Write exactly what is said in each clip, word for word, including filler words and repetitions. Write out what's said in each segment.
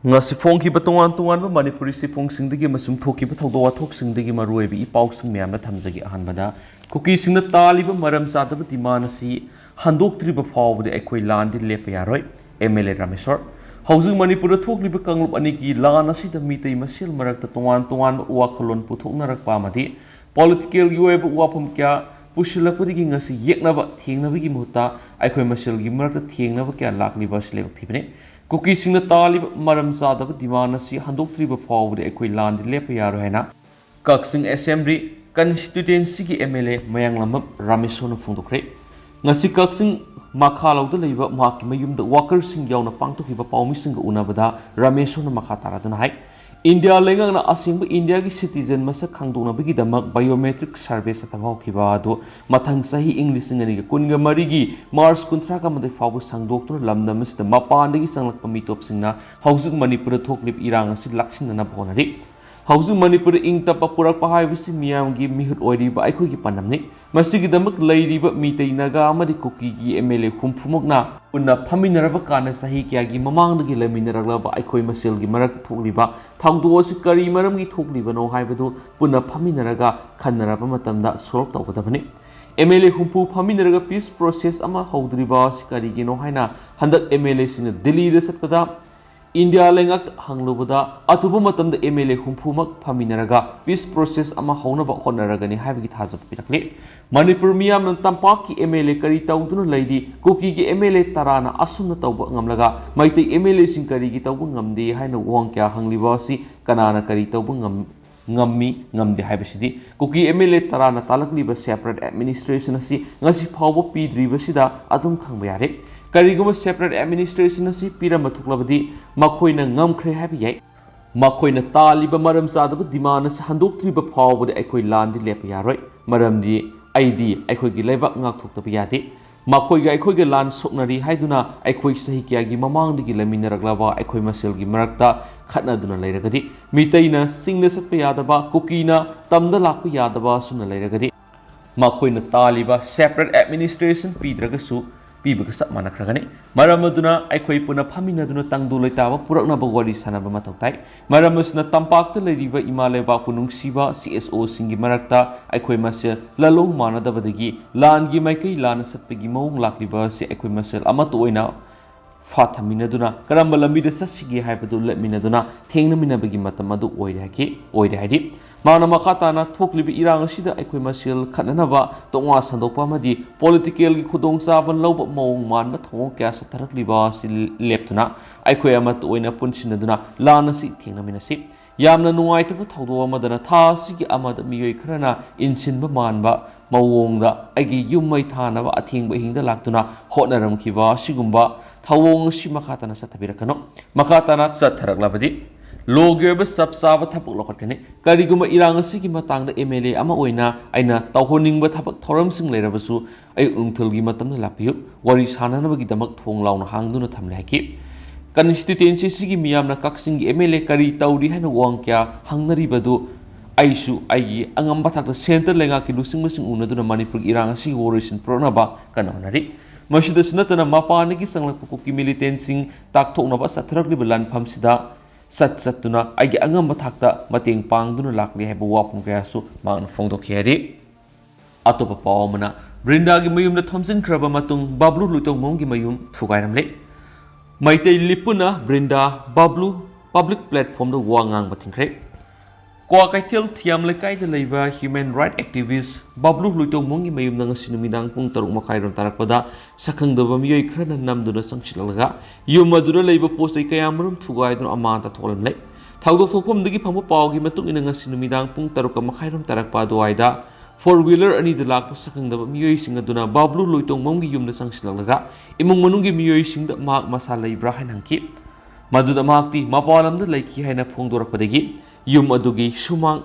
ꯉꯁꯤ ꯐꯣꯡꯈꯤꯕ ꯇꯣꯉꯥꯟ ꯇꯣꯉꯥꯟꯕ ꯃꯅꯤꯄꯨꯔꯤ ꯆꯦꯐꯣꯡꯁꯤꯡꯗꯒꯤ ꯑꯃꯁꯨꯡ ꯊꯣꯛꯈꯤꯕ ꯊꯧꯗꯣꯛ ꯋꯥꯊꯣꯛꯁꯤꯡꯗꯒꯤ ꯃꯔꯨꯑꯣꯏꯕ ꯏ ꯄꯥꯎꯁꯤꯡ ꯃꯌꯥꯝꯅ ꯊꯝꯖꯒꯦ꯫ ꯑꯍꯥꯟꯕꯗ, ꯀꯨꯀꯤꯁꯤꯡꯅ ꯇꯥꯜꯂꯤꯕ ꯃꯔꯝ ꯆꯥꯗꯕ ꯗꯤꯃꯥꯟ ꯑꯁꯤ ꯍꯟꯗꯣꯛꯇ꯭ꯔꯤꯕ ꯐꯥꯎꯕꯗꯤ ꯑꯩꯈꯣꯏ ꯂꯥꯟꯗꯤ ꯂꯦꯞꯄ ꯌꯥꯔꯣꯏ, ꯑꯦꯝ ꯑꯦꯜ ꯑꯦ ꯔꯥꯃꯦꯁꯣꯔ꯫ ꯍꯧꯖꯤꯛ ꯃꯅꯤꯄꯨꯔꯗ ꯊꯣꯛꯂꯤꯕ ꯀꯥꯡꯂꯨꯞ ꯑꯅꯤꯒꯤ ꯂꯥꯟ ꯑꯁꯤꯗ ꯃꯤꯇꯩ ꯃꯁꯦꯜ ꯃꯔꯛꯇ ꯇꯣꯉꯥꯟ ꯇꯣꯉꯥꯟꯕ ꯋꯥꯈꯜꯂꯣꯟ ꯄꯨꯊꯣꯛꯅꯔꯛꯄ ꯑꯃꯗꯤ ꯄꯣꯂꯤꯇꯤꯀꯦꯜꯒꯤ ꯑꯣꯏꯕ ꯋꯥꯐꯝ ꯀꯌꯥ ꯄꯨꯁꯤꯜꯂꯛꯄꯗꯒꯤ ꯉꯁꯤ ꯌꯦꯛꯅꯕ ꯊꯦꯡꯅꯕꯒꯤ ꯃꯍꯨꯠꯇ ꯑꯩꯈꯣꯏ ꯃꯁꯦꯜꯒꯤ ꯃꯔꯛꯇ ꯊꯦꯡꯅꯕ ꯀꯌꯥ ꯂꯥꯛꯂꯤꯕ ꯑꯁꯤ ꯂꯥꯏꯕꯛ ꯊꯤꯕꯅꯤ꯫ ꯀꯨꯀꯤꯁꯤꯡꯅ ꯇꯥꯜꯂꯤꯕ ꯃꯔꯝ ꯆꯥꯗꯕ ꯗꯤꯃꯥꯟ ꯑꯁꯤ ꯍꯟꯗꯣꯛꯇ꯭ꯔꯤꯕ ꯐꯥꯎꯕꯗꯤ ꯑꯩꯈꯣꯏ ꯂꯥꯟꯗꯤ ꯂꯦꯞꯄ ꯌꯥꯔꯣꯏ ꯍꯥꯏꯅ ꯀꯛꯆꯤꯡ ꯑꯦꯁꯦꯝꯕ꯭ꯂꯤ ꯀꯟꯁꯇꯤꯇ꯭ꯋꯦꯟꯁꯤꯒꯤ ꯑꯦꯝ ꯑꯦꯜ ꯑꯦ ꯃꯌꯥꯡꯂꯝꯕꯝ ꯔꯥꯃꯦꯁꯣꯔꯅ ꯐꯣꯡꯗꯣꯛꯈ꯭ꯔꯦ꯫ ꯉꯁꯤ ꯀꯛꯆꯤꯡ ꯃꯈꯥꯂꯧꯗ ꯂꯩꯕ ꯃꯍꯥꯛꯀꯤ ꯃꯌꯨꯝꯗ ꯋꯥꯀꯔꯁꯤꯡ ꯌꯥꯎꯅ ꯄꯥꯡꯊꯣꯛꯈꯤꯕ ꯄꯥꯎꯃꯤꯁꯤꯡꯒ ꯎꯅꯕꯗ ꯔꯥꯃꯦꯁꯣꯔꯅ ꯃꯈꯥ ꯇꯥꯔꯗꯨꯅ ꯍꯥꯏ, ꯏꯟꯗꯤꯌꯥ ꯂꯩꯉꯥꯛꯅ ꯑꯁꯦꯡꯕ ꯏꯟꯗꯤꯌꯥꯒꯤ ꯁꯤꯇꯤꯖꯦꯟ ꯃꯁꯛ ꯈꯪꯗꯣꯛꯅꯕꯒꯤꯗꯃꯛ ꯕꯥꯏꯑꯣꯃꯦꯇ꯭ꯔꯤꯛ ꯁꯔꯚꯦ ꯆꯠꯊꯕ ꯍꯧꯈꯤꯕ ꯑꯗꯨ ꯃꯊꯪ ꯆꯍꯤ ꯏꯪ ꯂꯤꯁꯤꯡ ꯑꯅꯤꯒ ꯀꯨꯟꯒ ꯃꯔꯤꯒꯤ ꯃꯥꯔꯆ ꯀꯨꯟꯊ꯭ꯔꯥꯒ ꯃꯥꯊꯣꯏ ꯐꯥꯎꯕ ꯁꯥꯡꯗꯣꯛꯇꯨꯅ ꯂꯝꯗꯝ ꯑꯁꯤꯗ ꯃꯄꯥꯟꯗꯒꯤ ꯆꯪꯂꯛꯄ ꯃꯤꯇꯣꯞꯁꯤꯡꯅ ꯍꯧꯖꯤꯛ ꯃꯅꯤꯄꯨꯔꯗ ꯊꯣꯛꯂꯤꯕ ꯏꯔꯥꯡ ꯑꯁꯤ ꯂꯥꯛꯁꯤꯟꯅꯅꯕ ꯍꯣꯠꯅꯔꯤ꯫ ꯍꯧꯖꯤꯛ ꯃꯅꯤꯄꯨꯔꯗ ꯏꯪ ꯇꯞꯄ ꯄꯨꯔꯛꯄ ꯍꯥꯏꯕꯁꯤ ꯃꯤꯌꯥꯝꯒꯤ ꯃꯤꯍꯨꯠ ꯑꯣꯏꯔꯤꯕ ꯑꯩꯈꯣꯏꯒꯤ ꯄꯥꯟꯗꯝꯅꯤ꯫ ꯃꯁꯤꯒꯤꯗꯃꯛ ꯂꯩꯔꯤꯕ ꯃꯤꯇꯩ ꯅꯥꯒꯥ ꯑꯃꯗꯤ ꯀꯨꯀꯤꯒꯤ ꯑꯦꯝ ꯑꯦꯜ ꯑꯦ ꯍꯨꯝꯐꯨꯃꯛꯅ ꯄꯨꯟꯅ ꯐꯝꯃꯤꯟꯅꯔꯕ ꯀꯥꯟꯗ ꯆꯍꯤ ꯀꯌꯥꯒꯤ ꯃꯃꯥꯡꯗꯒꯤ ꯂꯩꯃꯤꯟꯅꯔꯛꯂꯕ ꯑꯩꯈꯣꯏ ꯃꯁꯦꯜꯒꯤ ꯃꯔꯛꯇ ꯊꯣꯛꯂꯤꯕ ꯊꯧꯗꯣꯛ ꯑꯁꯤ ꯀꯔꯤ ꯃꯔꯝꯒꯤ ꯊꯣꯛꯂꯤꯕꯅꯣ ꯍꯥꯏꯕꯗꯨ ꯄꯨꯟꯅ ꯐꯝꯃꯤꯟꯅꯔꯒ ꯈꯟꯅꯔꯕ ꯃꯇꯝꯗ ꯁꯣꯜꯕ ꯇꯧꯒꯗꯕꯅꯤ꯫ ꯑꯦꯝ ꯑꯦꯜ ꯑꯦ ꯍꯨꯝꯐꯨ ꯐꯝꯃꯤꯟꯅꯔꯒ ꯄꯤꯁ ꯄ꯭ꯔꯣꯁꯦꯁ ꯑꯃ ꯍꯧꯗ꯭ꯔꯤꯕ ꯑꯁꯤ ꯀꯔꯤꯒꯤꯅꯣ ꯍꯥꯏꯅ ꯍꯟꯗꯛ ꯑꯦꯝ ꯑꯦꯜ ꯑꯦꯁꯤꯡꯅ ꯗꯤꯜꯂꯤꯗ ꯆꯠꯄꯗ ꯏꯟꯗꯤꯌꯥ ꯂꯩꯉꯥꯛꯇ ꯍꯪꯂꯨꯕꯗ ꯑꯊꯨꯕ ꯃꯇꯝꯗ ꯑꯦꯝ ꯑꯦꯜ ꯑꯦ ꯍꯨꯝꯐꯨꯃꯛ ꯐꯝꯃꯤꯟꯅꯔꯒ ꯄꯤꯁ ꯄ꯭ꯔꯣꯁꯦꯁ ꯑꯃ ꯍꯧꯅꯕ ꯍꯣꯠꯅꯔꯒꯅꯤ ꯍꯥꯏꯕꯒꯤ ꯊꯥꯖꯕ ꯄꯤꯔꯛꯂꯤ꯫ ꯃꯅꯤꯄꯨꯔ ꯃꯤꯌꯥꯝꯅ ꯇꯝꯄꯥꯛꯀꯤ ꯑꯦꯝ ꯑꯦꯜ ꯑꯦ ꯀꯔꯤ ꯇꯧꯗꯨꯅ ꯂꯩꯔꯤ, ꯀꯨꯀꯤꯒꯤ ꯑꯦꯝ ꯑꯦꯜ ꯑꯦ ꯇꯔꯥꯅ ꯑꯁꯨꯝꯅ ꯇꯧꯕ ꯉꯝꯂꯒ ꯃꯩꯇꯩ ꯑꯦꯝ ꯑꯦꯜ ꯑꯦꯁꯤꯡ ꯀꯔꯤꯒꯤ ꯇꯧꯕ ꯉꯝꯗꯦ ꯍꯥꯏꯅ ꯋꯥꯍꯪ ꯀꯌꯥ ꯍꯪꯂꯤꯕ ꯑꯁꯤ ꯀꯅꯥꯅ ꯀꯔꯤ ꯇꯧꯕ ꯉꯝ-, ꯉꯝꯃꯤ, ꯉꯝꯗꯦ ꯍꯥꯏꯕꯁꯤꯗꯤ ꯀꯨꯀꯤ ꯑꯦꯝ ꯑꯦꯜ ꯑꯦ ꯇꯔꯥꯅ ꯇꯥꯛꯂꯛꯂꯤꯕ ꯁꯦꯄꯔꯦꯠ ꯑꯦꯗꯃꯤꯅꯤꯁꯇ꯭ꯔꯦꯁꯟ ꯑꯁꯤ ꯉꯁꯤ ꯐꯥꯎꯕ ꯄꯤꯗ꯭ꯔꯤꯕꯁꯤꯗ ꯑꯗꯨꯝ ꯈꯪꯕ ꯌꯥꯔꯦ꯫ ꯀꯔꯤꯒꯨꯝꯕ ꯁꯦꯄꯔꯦꯠ ꯑꯦꯗꯃꯤꯅꯤꯁꯇ꯭ꯔꯦꯁꯟ ꯑꯁꯤ ꯄꯤꯔꯝꯕ ꯊꯣꯛꯂꯕꯗꯤ ꯃꯈꯣꯏꯅ ꯉꯝꯈ꯭ꯔꯦ ꯍꯥꯏꯕ ꯌꯥꯏ꯫ ꯃꯈꯣꯏꯅ ꯇꯥꯜꯂꯤꯕ ꯃꯔꯝ ꯆꯥꯗꯕ ꯗꯤꯃꯥꯟ ꯑꯁꯤ ꯍꯟꯗꯣꯛꯇ꯭ꯔꯤꯕ ꯐꯥꯎꯕꯗꯤ ꯑꯩꯈꯣꯏ ꯂꯥꯟꯗꯤ ꯂꯦꯞꯄ ꯌꯥꯔꯣꯏ, ꯃꯔꯝꯗꯤ ꯑꯩꯗꯤ ꯑꯩꯈꯣꯏꯒꯤ ꯂꯩꯕꯥꯛ ꯉꯥꯛꯊꯣꯛꯇꯕ ꯌꯥꯗꯦ꯫ ꯃꯈꯣꯏꯒ ꯑꯩꯈꯣꯏꯒ ꯂꯥꯟ ꯁꯣꯛꯅꯔꯤ ꯍꯥꯏꯗꯨꯅ ꯑꯩꯈꯣꯏ ꯆꯍꯤ ꯀꯌꯥꯒꯤ ꯃꯃꯥꯡꯗꯒꯤ ꯂꯩꯃꯤꯟꯅꯔꯛꯂꯕ ꯑꯩꯈꯣꯏ ꯃꯁꯦꯜꯒꯤ ꯃꯔꯛꯇ ꯈꯠꯅꯗꯨꯅ ꯂꯩꯔꯒꯗꯤ, ꯃꯤꯇꯩꯅ ꯆꯤꯡꯗ ꯆꯠꯄ ꯌꯥꯗꯕ, ꯀꯨꯀꯤꯅ ꯇꯝꯗ ꯂꯥꯛꯄ ꯌꯥꯗꯕ ꯑꯁꯨꯝꯅ ꯂꯩꯔꯒꯗꯤ, ꯃꯈꯣꯏꯅ ꯇꯥꯜꯂꯤꯕ ꯁꯦꯄꯔꯦꯠ ꯑꯦꯗꯃꯤꯅꯤꯁꯇ꯭ꯔꯦꯁꯟ ꯄꯤꯗ꯭ꯔꯒꯁꯨ ꯄꯤꯕꯒ ꯆꯞ ꯃꯥꯟꯅꯈ꯭ꯔꯒꯅꯤ꯫ ꯃꯔꯝ ꯑꯗꯨꯅ ꯑꯩꯈꯣꯏ ꯄꯨꯟꯅ ꯐꯝꯃꯤꯟꯅꯗꯨꯅ ꯇꯪꯗꯨ ꯂꯩꯇꯥꯕ ꯄꯨꯔꯛꯅꯕ ꯋꯥꯔꯤ ꯁꯥꯟꯅꯕ ꯃꯊꯧ ꯇꯥꯏ꯫ ꯃꯔꯝ ꯑꯁꯤꯅ ꯇꯝꯄꯥꯛꯇ ꯂꯩꯔꯤꯕ ꯏꯃꯥ ꯂꯩꯕꯥꯛꯄꯨ ꯅꯨꯡꯁꯤꯕ C S Oꯁꯤꯡꯒꯤ ꯃꯔꯛꯇ ꯑꯩꯈꯣꯏ ꯃꯁꯦꯜ ꯂꯥꯂꯣꯡ ꯃꯥꯟꯅꯗꯕꯗꯒꯤ ꯂꯥꯟꯒꯤ ꯃꯥꯏꯀꯩ ꯂꯥꯟꯅ ꯆꯠꯄꯒꯤ ꯃꯑꯣꯡ ꯂꯥꯛꯂꯤꯕ ꯑꯁꯤ ꯑꯩꯈꯣꯏ ꯃꯁꯦꯜ ꯑꯃꯠꯇ ꯑꯣꯏꯅ ꯐꯥꯊꯃꯤꯟꯅꯗꯨꯅ ꯀꯔꯝꯕ ꯂꯝꯕꯤꯗ ꯆꯠꯁꯤꯒꯦ ꯍꯥꯏꯕꯗꯨ ꯂꯦꯞꯃꯤꯟꯅꯗꯨꯅ ꯊꯦꯡꯅꯃꯤꯟꯅꯕꯒꯤ ꯃꯇꯝ ꯑꯗꯨ ꯑꯣꯏꯔꯦ ꯍꯥꯏꯈꯤ꯫ ꯑꯣꯏꯔꯦ ꯍꯥꯏꯗꯤ, ꯃꯍꯥꯛꯅ ꯃꯈꯥ ꯇꯥꯅ ꯊꯣꯛꯂꯤꯕ ꯏꯔꯥꯡ ꯑꯁꯤꯗ ꯑꯩꯈꯣꯏ ꯃꯁꯦꯜ ꯈꯠꯅꯅꯕ, ꯇꯣꯉꯥꯟ ꯁꯟꯗꯣꯛꯄ ꯑꯃꯗꯤ politicalꯒꯤ ꯈꯨꯗꯣꯡꯆꯥꯕ ꯂꯧꯕ ꯃꯑꯣꯡ ꯃꯥꯟꯕ ꯊꯧꯑꯣꯡ ꯀꯌꯥ ꯆꯠꯊꯔꯛꯂꯤꯕ ꯑꯁꯤ ꯂꯦꯞꯇꯨꯅ ꯑꯩꯈꯣꯏ ꯑꯃꯠꯇ ꯑꯣꯏꯅ ꯄꯨꯟꯁꯤꯟꯅꯗꯨꯅ ꯂꯥꯟ ꯑꯁꯤ ꯊꯦꯡꯅꯃꯤꯟꯅꯁꯤ꯫ ꯌꯥꯝꯅ ꯅꯨꯡꯉꯥꯏꯇꯕ ꯊꯧꯗꯣꯛ ꯑꯃꯗꯅ ꯊꯥ ꯑꯁꯤꯒꯤ ꯑꯃꯗ ꯃꯤꯑꯣꯏ ꯈꯔꯅ ꯏꯟꯁꯤꯟꯕ ꯃꯥꯟꯕ ꯃꯑꯣꯡꯗ ꯑꯩꯒꯤ ꯌꯨꯝ ꯃꯩ ꯊꯥꯅꯕ ꯑꯊꯦꯡꯕ ꯑꯍꯤꯡꯗ ꯂꯥꯛꯇꯨꯅ ꯍꯣꯠꯅꯔꯝꯈꯤꯕ ꯑꯁꯤꯒꯨꯝꯕ ꯊꯧꯑꯣꯡ ꯑꯁꯤ ꯃꯈꯥ ꯇꯥꯅ ꯆꯠꯊꯕꯤꯔꯛꯀꯅꯨ꯫ ꯃꯈꯥ ꯇꯥꯅ ꯆꯠꯊꯔꯛꯂꯕꯗꯤ ꯂꯣꯒꯤ ꯑꯣꯏꯕ ꯆꯞ ꯆꯥꯕ ꯊꯕꯛ ꯂꯧꯈꯠꯀꯅꯤ꯫ ꯀꯔꯤꯒꯨꯝꯕ ꯏꯔꯥꯡ ꯑꯁꯤꯒꯤ ꯃꯇꯥꯡꯗ M L A ꯑꯃ ꯑꯣꯏꯅ ꯑꯩꯅ ꯇꯧꯍꯟꯅꯤꯡꯕ ꯊꯕꯛ ꯊꯧꯔꯝꯁꯤꯡ ꯂꯩꯔꯕꯁꯨ ꯑꯌꯨꯛ ꯅꯨꯡꯊꯤꯜꯒꯤ ꯃꯇꯝꯗ ꯂꯥꯛꯄꯤꯌꯨ꯫ ꯋꯥꯔꯤ ꯁꯥꯟꯅꯅꯕꯒꯤꯗꯃꯛ ꯊꯣꯡ ꯂꯥꯎꯅ ꯍꯥꯡꯗꯨꯅ ꯊꯝꯂꯦ ꯍꯥꯏꯈꯤ꯫ Constituency ꯑꯁꯤꯒꯤ ꯃꯤꯌꯥꯝꯅ ꯀꯛꯆꯤꯡꯒꯤ M L A ꯀꯔꯤ ꯇꯧꯔꯤ ꯍꯥꯏꯅ ꯋꯥꯍꯪ ꯀꯌꯥ ꯍꯪꯅꯔꯤꯕꯗꯨ ꯑꯩꯁꯨ ꯑꯩꯒꯤ ꯑꯉꯝꯕ ꯊꯥꯛꯇ centre ꯂꯩꯉꯥꯛꯀꯤ ꯂꯨꯆꯤꯡꯕꯁꯤꯡ ꯎꯅꯗꯨꯅ ꯃꯅꯤꯄꯨꯔꯒꯤ ꯏꯔꯥꯡ ꯑꯁꯤꯒꯤ ꯋꯥꯔꯣꯏꯁꯤꯟ ꯄꯨꯔꯛꯅꯕ ꯀꯟꯅ ꯍꯣꯠꯅꯔꯤ꯫ ꯃꯁꯤꯗꯁꯨ ꯅꯠꯇꯅ ꯃꯄꯥꯟꯗꯒꯤ ꯆꯪꯂꯛꯄ ꯀꯨꯀꯤ militantꯁꯤꯡ ꯇꯥꯛꯊꯣꯛꯅꯕ ꯆꯠꯊꯔꯛꯂꯤꯕ ꯂꯥꯟꯐꯝꯁꯤꯗ ꯆꯠ ꯆꯠꯇꯨꯅ ꯑꯩꯒꯤ ꯑꯉꯝꯕ ꯊꯥꯛꯇ ꯃꯇꯦꯡ ꯄꯥꯡꯗꯨꯅ ꯂꯥꯛꯂꯤ ꯍꯥꯏꯕ ꯋꯥꯐꯝ ꯀꯌꯥꯁꯨ ꯃꯍꯥꯛꯅ ꯐꯣꯡꯗꯣꯛꯈꯤ ꯍꯥꯏꯔꯤ꯫ ꯑꯇꯣꯞꯄ ꯄꯥꯎ ꯑꯃꯅ, ꯕ꯭ꯔꯤꯟꯗꯥꯒꯤ ꯃꯌꯨꯝꯗ ꯊꯣꯝꯖꯤꯟꯈ꯭ꯔꯕ ꯃꯇꯨꯡ ꯕꯕ꯭ꯂꯨ ꯂꯣꯏꯇꯣꯡꯕꯝꯒꯤ ꯃꯌꯨꯝ ꯊꯨꯒꯥꯏꯔꯝꯂꯦ꯫ ꯃꯩꯇꯩ ꯂꯤꯄꯨꯅ ꯕ꯭ꯔꯤꯟꯗꯥ ꯕꯕ꯭ꯂꯨ public platformꯗ ꯋꯥ ꯉꯥꯡꯕ ꯊꯤꯡꯈ꯭ꯔꯦ꯫ ꯀ꯭ꯋꯥꯀꯩꯊꯦꯜ ꯊꯤꯌꯥꯝ ꯂꯩꯀꯥꯏꯗ ꯂꯩꯕ human right activist ꯕꯕ꯭ꯂꯨ ꯂꯣꯏꯇꯣꯡꯕꯝꯒꯤ ꯃꯌꯨꯝꯗ ꯉꯁꯤ ꯅꯨꯃꯤꯗꯥꯡ ꯄꯨꯡ ꯇꯔꯨꯛ ꯃꯈꯥꯏꯔꯣꯝ ꯇꯥꯔꯛꯄꯗ ꯁꯛꯈꯪꯗꯕ ꯃꯤꯑꯣꯏ ꯈꯔꯅ ꯅꯝꯗꯨꯅ ꯆꯪꯁꯤꯜꯂꯛꯂꯒ ꯌꯨꯝ ꯑꯗꯨꯗ ꯂꯩꯕ ꯄꯣꯠ ꯆꯩ ꯀꯌꯥ ꯃꯔꯨꯝ ꯊꯨꯒꯥꯏꯗꯨꯅ ꯑꯃꯥꯡ ꯇꯥꯊꯣꯛꯂꯝꯂꯦ꯫ ꯊꯧꯗꯣꯛ ꯊꯣꯛꯐꯝꯗꯒꯤ ꯐꯪꯕ ꯄꯥꯎꯒꯤ ꯃꯇꯨꯡ ꯏꯟꯅ ꯉꯁꯤ ꯅꯨꯃꯤꯗꯥꯡ ꯄꯨꯡ ꯇꯔꯨꯛꯀ ꯃꯈꯥꯏꯔꯣꯝ ꯇꯥꯔꯛꯄ ꯑꯗꯨꯋꯥꯏꯗ four wheeler ꯑꯅꯤꯗ ꯂꯥꯛꯄ ꯁꯛꯈꯪꯗꯕ ꯃꯤꯑꯣꯏꯁꯤꯡ ꯑꯗꯨꯅ ꯕꯕ꯭ꯂꯨ ꯂꯣꯏꯇꯣꯡꯕꯝꯒꯤ ꯌꯨꯝꯗ ꯆꯪꯁꯤꯜꯂꯛꯂꯒ ꯏꯃꯨꯡ ꯃꯅꯨꯡꯒꯤ ꯃꯤꯑꯣꯏꯁꯤꯡꯗ ꯃꯍꯥꯛ ꯃꯁꯥ ꯂꯩꯕ꯭ꯔꯥ ꯍꯥꯏꯅ ꯍꯪꯈꯤ꯫ ꯃꯗꯨꯗ ꯃꯍꯥꯛꯇꯤ ꯃꯄꯥꯟ ꯂꯝꯗ ꯂꯩꯈꯤ ꯍꯥꯏꯅ ꯐꯣꯡꯗꯣꯔꯛꯄꯗꯒꯤ ꯌꯨꯝ ꯑꯗꯨꯒꯤ ꯁꯨꯃꯥꯡ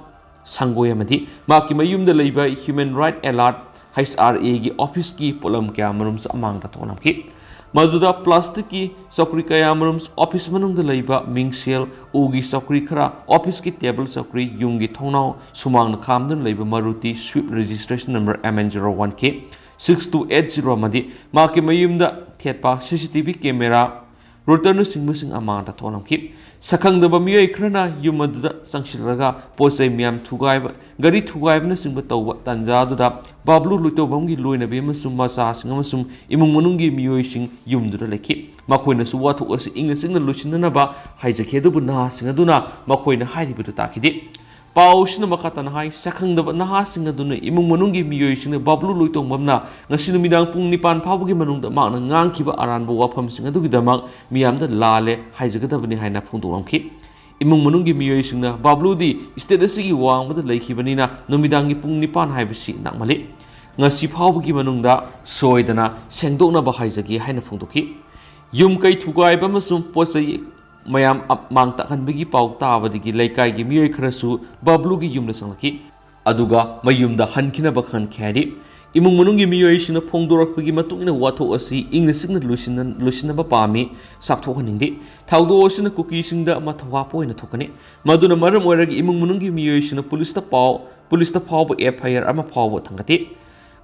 ꯁꯪꯒꯣꯏ ꯑꯃꯗꯤ ꯃꯍꯥꯛꯀꯤ ꯃꯌꯨꯝꯗ ꯂꯩꯕ Human Right Alert, H R Aꯒꯤ officeꯀꯤ ꯄꯣꯠꯂꯝ ꯀꯌꯥ ꯃꯔꯨꯝꯁꯨ ꯑꯃꯥꯡ ꯇꯥꯊꯣꯛꯂꯝꯈꯤ꯫ ꯃꯗꯨꯗ plasticꯀꯤ ꯆꯧꯀ꯭ꯔꯤ ꯀꯌꯥ ꯃꯔꯨꯝ office ꯃꯅꯨꯡꯗ ꯂꯩꯕ ꯃꯤꯡꯁꯦꯜ, ꯎꯒꯤ ꯆꯧꯀ꯭ꯔꯤ ꯈꯔ, officeꯀꯤ table ꯆꯧꯀ꯭ꯔꯤ, ꯌꯨꯝꯒꯤ ꯊꯣꯡꯅꯥꯎ ꯁꯨꯃꯥꯡꯅ ꯈꯥꯝꯗꯨꯅ ꯂꯩꯕ Maruti Swift registration number M N zero one K six two eight zero ꯑꯃꯗꯤ ꯃꯍꯥꯛꯀꯤ ꯃꯌꯨꯝꯗ ꯊꯦꯠꯄ ꯁꯤ ꯁꯤ ꯇꯤ ꯚꯤ ꯀꯦꯃꯦꯔꯥ, ꯔꯨꯇꯔꯅꯆꯤꯡꯕꯁꯤꯡ ꯑꯃꯥꯡꯗ ꯊꯣꯛꯂꯝꯈꯤ꯫ ꯁꯛꯈꯪꯗꯕ ꯃꯤꯑꯣꯏ ꯈꯔꯅ ꯌꯨꯝ ꯑꯗꯨꯗ ꯆꯪꯁꯤꯜꯂꯒ ꯄꯣꯠ ꯆꯩ ꯃꯌꯥꯝ ꯊꯨꯒꯥꯏꯕ, ꯒꯥꯔꯤ ꯊꯨꯒꯥꯏꯕꯅꯆꯤꯡꯕ ꯇꯧꯕ ꯇꯥꯟꯖꯥ ꯑꯗꯨꯗ ꯕꯥꯕ꯭ꯂꯨ ꯂꯣꯏꯇꯧꯕꯝꯒꯤ ꯂꯣꯏꯅꯕꯤ ꯑꯃꯁꯨꯡ ꯃꯆꯥꯁꯤꯡ ꯑꯃꯁꯨꯡ ꯏꯃꯨꯡ ꯃꯅꯨꯡꯒꯤ ꯃꯤꯑꯣꯏꯁꯤꯡ ꯌꯨꯝꯗꯨꯗ ꯂꯩꯈꯤ꯫ ꯃꯈꯣꯏꯅꯁꯨ ꯋꯥꯊꯣꯛ ꯑꯁꯤ ꯏꯪꯅ ꯆꯤꯛꯅ ꯂꯣꯏꯁꯤꯟꯅꯅꯕ ꯍꯥꯏꯖꯈꯤ, ꯑꯗꯨꯕꯨ ꯅꯍꯥꯁꯤꯡ ꯑꯗꯨꯅ ꯃꯈꯣꯏꯅ ꯍꯥꯏꯔꯤꯕꯗꯨ ꯇꯥꯈꯤꯗꯦ꯫ ꯄꯥꯎ ꯑꯁꯤꯅ ꯃꯈꯥ ꯇꯥꯅ ꯍꯥꯏ, ꯁꯛꯈꯪꯗꯕ ꯅꯍꯥꯁꯤꯡ ꯑꯗꯨꯅ ꯏꯃꯨꯡ ꯃꯅꯨꯡꯒꯤ ꯃꯤꯑꯣꯏꯁꯤꯡꯅ ꯕꯥꯕ꯭ꯂꯨ ꯂꯣꯏꯇꯣꯡꯕꯝꯅ ꯉꯁꯤ ꯅꯨꯃꯤꯗꯥꯡ ꯄꯨꯡ ꯅꯤꯄꯥꯟ ꯐꯥꯎꯕꯒꯤ ꯃꯅꯨꯡꯗ ꯃꯍꯥꯛꯅ ꯉꯥꯡꯈꯤꯕ ꯑꯔꯥꯟꯕ ꯋꯥꯐꯝꯁꯤꯡ ꯑꯗꯨꯒꯤꯗꯃꯛ ꯃꯤꯌꯥꯝꯗ ꯂꯥꯜꯂꯦ ꯍꯥꯏꯖꯒꯗꯕꯅꯤ ꯍꯥꯏꯅ ꯐꯣꯡꯗꯣꯛꯂꯝꯈꯤ꯫ ꯏꯃꯨꯡ ꯃꯅꯨꯡꯒꯤ ꯃꯤꯑꯣꯏꯁꯤꯡꯅ ꯕꯥꯕ꯭ꯂꯨꯗꯤ ꯏꯁꯇꯦꯠ ꯑꯁꯤꯒꯤ ꯋꯥꯡꯃꯗ ꯂꯩꯈꯤꯕꯅꯤꯅ ꯅꯨꯃꯤꯗꯥꯡꯒꯤ ꯄꯨꯡ ꯅꯤꯄꯥꯟ ꯍꯥꯏꯕꯁꯤ ꯅꯛꯃꯜꯂꯤ꯫ ꯉꯁꯤ ꯐꯥꯎꯕꯒꯤ ꯃꯅꯨꯡꯗ ꯁꯣꯏꯗꯅ ꯁꯦꯡꯗꯣꯛꯅꯕ ꯍꯥꯏꯖꯒꯦ ꯍꯥꯏꯅ ꯐꯣꯡꯗꯣꯛꯈꯤ꯫ ꯌꯨꯝ ꯀꯩ ꯊꯨꯒꯥꯏꯕ ꯑꯃꯁꯨꯡ ꯄꯣꯠ ꯆꯩ ꯃꯌꯥꯝ ꯑꯃꯥꯡ ꯇꯥꯛꯍꯟꯕꯒꯤ ꯄꯥꯎ ꯇꯥꯕꯗꯒꯤ ꯂꯩꯀꯥꯏꯒꯤ ꯃꯤꯑꯣꯏ ꯈꯔꯁꯨ ꯕꯥꯕ꯭ꯂꯨꯒꯤ ꯌꯨꯝꯗ ꯆꯪꯂꯛꯈꯤ, ꯑꯗꯨꯒ ꯃꯌꯨꯝꯗ ꯍꯟꯈꯤꯅꯕ ꯈꯟꯈꯤ ꯍꯥꯏꯔꯤ꯫ ꯏꯃꯨꯡ ꯃꯅꯨꯡꯒꯤ ꯃꯤꯑꯣꯏꯁꯤꯡꯅ ꯐꯣꯡꯗꯣꯔꯛꯄꯒꯤ ꯃꯇꯨꯡ ꯏꯟꯅ ꯋꯥꯊꯣꯛ ꯑꯁꯤ ꯏꯪꯅ ꯆꯤꯛꯅ ꯂꯣꯏꯁꯤꯟꯅ-, ꯂꯣꯏꯁꯤꯟꯅꯕ ꯄꯥꯝꯃꯤ, ꯆꯥꯛꯊꯣꯛꯍꯟꯅꯤꯡꯗꯦ꯫ ꯊꯧꯗꯣꯛ ꯑꯁꯤꯅ ꯀꯨꯀꯤꯁꯤꯡꯗ ꯃꯊꯧꯍꯥꯞꯄ ꯑꯣꯏꯅ ꯊꯣꯛꯀꯅꯤ꯫ ꯃꯗꯨꯅ ꯃꯔꯝ ꯑꯣꯏꯔꯒ ꯏꯃꯨꯡ ꯃꯅꯨꯡꯒꯤ ꯃꯤꯑꯣꯏꯁꯤꯡꯅ ꯄꯨꯂꯤꯁꯇ ꯄꯥꯎ, ꯄꯨꯂꯤꯁꯇ ꯐꯥꯎꯕ ꯑꯦꯐ ꯑꯥꯏ ꯑꯥꯔ ꯑꯃ ꯐꯥꯎꯕ ꯊꯥꯡꯒꯠꯇꯦ꯫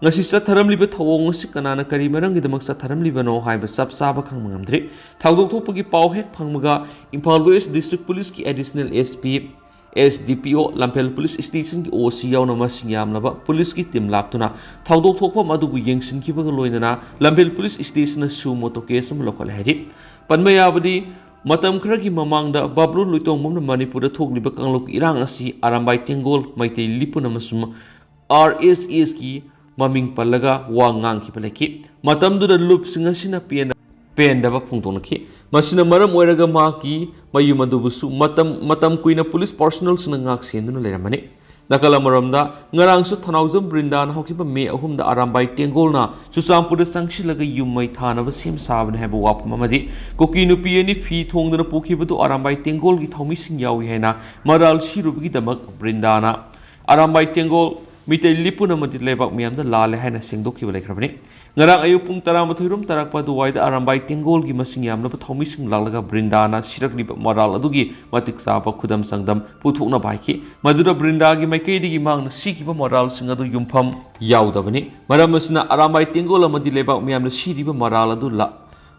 ꯉꯁꯤ ꯆꯠꯊꯔꯝꯂꯤꯕ ꯊꯧꯑꯣꯡ ꯑꯁꯤ ꯀꯅꯥꯅ ꯀꯔꯤ ꯃꯔꯝꯒꯤꯗꯃꯛ ꯆꯠꯊꯔꯝꯂꯤꯕꯅꯣ ꯍꯥꯏꯕ ꯆꯞ ꯆꯥꯕ ꯈꯪꯕ ꯉꯝꯗ꯭ꯔꯤ꯫ ꯊꯧꯗꯣꯛ ꯊꯣꯛꯄꯒꯤ ꯄꯥꯎ ꯍꯦꯛ ꯐꯪꯕꯒ ꯏꯝꯐꯥꯜ ꯋꯦꯁ ꯗꯤꯁꯇ꯭ꯔꯤꯛ ꯄꯨꯂꯤꯁꯀꯤ additional S P, S D P O, Lamphel police ꯁ꯭ꯇꯦꯁꯟꯒꯤ ꯑꯣ ꯁꯤ ꯌꯥꯎꯅ ꯃꯁꯤꯡ ꯌꯥꯝꯂꯕ ꯄꯨꯂꯤꯁꯀꯤ ꯇꯤꯝ ꯂꯥꯛꯇꯨꯅ ꯊꯧꯗꯣꯛ ꯊꯣꯛꯐꯝ ꯑꯗꯨꯕꯨ ꯌꯦꯡꯁꯤꯟꯈꯤꯕꯒ ꯂꯣꯏꯅꯅ ꯂꯝꯐꯦꯜ ꯄꯨꯂꯤꯁ ꯁ꯭ꯇꯦꯁꯟꯅ ꯁꯨꯃꯣ ꯇꯣ ꯀꯦꯁ ꯑꯃ ꯂꯧꯈꯠꯂꯦ ꯍꯥꯏꯔꯤ꯫ ꯄꯟꯕ ꯌꯥꯕꯗꯤ, ꯃꯇꯝ ꯈꯔꯒꯤ ꯃꯃꯥꯡꯗ ꯕꯥꯕ꯭ꯂꯨ ꯂꯣꯏꯇꯣꯡꯕꯝꯅ ꯃꯅꯤꯄꯨꯔꯗ ꯊꯣꯛꯂꯤꯕ ꯀꯥꯡꯂꯨꯞꯀꯤ ꯏꯔꯥꯡ ꯑꯁꯤ ꯑꯔꯥꯝꯕꯥꯏ ꯇꯦꯡꯒꯣꯜ, ꯃꯩꯇꯩ ꯂꯤꯄꯨꯟ ꯑꯃꯁꯨꯡ ꯑꯥꯔ ꯑꯦꯁ ꯑꯦꯁꯀꯤ ꯃꯃꯤꯡ ꯄꯜꯂꯒ ꯋꯥ ꯉꯥꯡꯈꯤꯕ ꯂꯩꯈꯤ꯫ ꯃꯇꯝꯗꯨꯗ ꯂꯨꯞꯁꯤꯡ ꯑꯁꯤꯅ ꯄꯦꯟꯗ-, ꯄꯦꯟꯗꯕ ꯐꯣꯡꯗꯣꯛꯅꯈꯤ꯫ ꯃꯁꯤꯅ ꯃꯔꯝ ꯑꯣꯏꯔꯒ ꯃꯍꯥꯛꯀꯤ ꯃꯌꯨꯝ ꯑꯗꯨꯕꯨꯁꯨ ꯃꯇꯝ, ꯃꯇꯝ ꯀꯨꯏꯅ ꯄꯨꯂꯤꯁ ꯄꯥꯔꯁꯣꯅꯦꯜꯁꯤꯡꯅ ꯉꯥꯛ ꯁꯦꯟꯗꯨꯅ ꯂꯩꯔꯝꯕꯅꯤ꯫ ꯅꯥꯀꯜ ꯑꯃꯔꯣꯝꯗ, ꯉꯔꯥꯡꯁꯨ ꯊꯅꯥꯎꯖꯝ ꯕ꯭ꯔꯤꯟꯗꯥꯅ ꯍꯧꯈꯤꯕ ꯃꯦ ꯑꯍꯨꯝꯗ ꯑꯔꯥꯝꯕꯥꯏ ꯇꯦꯡꯒꯣꯜꯅ ꯆꯨꯔꯆꯥꯟꯄꯨꯔꯗ ꯆꯪꯁꯤꯜꯂꯒ ꯌꯨꯝ ꯃꯩ ꯊꯥꯅꯕ ꯁꯦꯝ ꯁꯥꯕꯅꯤ ꯍꯥꯏꯕ ꯋꯥꯐꯝ ꯑꯃꯗꯤ ꯀꯨꯀꯤ ꯅꯨꯄꯤ ꯑꯅꯤ ꯐꯤ ꯊꯣꯡꯗꯨꯅ ꯄꯨꯈꯤꯕꯗꯨ ꯑꯔꯥꯝꯕꯥꯏ ꯇꯦꯡꯒꯣꯜꯒꯤ ꯊꯧꯃꯤꯁꯤꯡ ꯌꯥꯎꯏ ꯍꯥꯏꯅ ꯃꯔꯥꯜ ꯁꯤꯔꯨꯕꯒꯤꯗꯃꯛ ꯕ꯭ꯔꯤꯟꯗꯥꯅ ꯑꯔꯥꯝꯕꯥꯏ ꯇꯦꯡꯒꯣꯜ, ꯃꯤꯇꯩ ꯂꯤꯄꯨꯟ ꯑꯃꯗꯤ ꯂꯩꯕꯥꯛ ꯃꯤꯌꯥꯝꯗ ꯂꯥꯜꯂꯦ ꯍꯥꯏꯅ ꯁꯦꯡꯗꯣꯛꯈꯤꯕ ꯂꯩꯈ꯭ꯔꯕꯅꯤ꯫ ꯉꯔꯥꯡ ꯑꯌꯨꯛ ꯄꯨꯡ ꯇꯔꯥꯃꯥꯊꯣꯏ ꯔꯣꯝ ꯇꯥꯔꯛꯄ ꯑꯗꯨꯋꯥꯏꯗ ꯑꯔꯥꯝꯕꯥꯏ ꯇꯦꯡꯒꯣꯜꯒꯤ ꯃꯁꯤꯡ ꯌꯥꯝꯂꯕ ꯊꯧꯃꯤꯁꯤꯡ ꯂꯥꯛꯂꯒ ꯕ꯭ꯔꯤꯟꯗꯥꯅ ꯁꯤꯔꯛꯂꯤꯕ ꯃꯔꯥꯜ ꯑꯗꯨꯒꯤ ꯃꯇꯤꯛ ꯆꯥꯕ ꯈꯨꯗꯝ ꯆꯥꯡꯗꯝ ꯄꯨꯊꯣꯛꯅꯕ ꯍꯥꯏꯈꯤ꯫ ꯃꯗꯨꯗ ꯕ꯭ꯔꯤꯟꯗꯥꯒꯤ ꯃꯥꯏꯀꯩꯗꯒꯤ ꯃꯍꯥꯛꯅ ꯁꯤꯈꯤꯕ ꯃꯔꯥꯜꯁꯤꯡ ꯑꯗꯨ ꯌꯨꯝꯐꯝ ꯌꯥꯎꯗꯕꯅꯤ꯫ ꯃꯔꯝ ꯑꯁꯤꯅ ꯑꯔꯥꯝꯕꯥꯏ ꯇꯦꯡꯒꯣꯜ ꯑꯃꯗꯤ ꯂꯩꯕꯥꯛ ꯃꯤꯌꯥꯝꯅ ꯁꯤꯔꯤꯕ ꯃꯔꯥꯜ ꯑꯗꯨ ꯂꯥ-,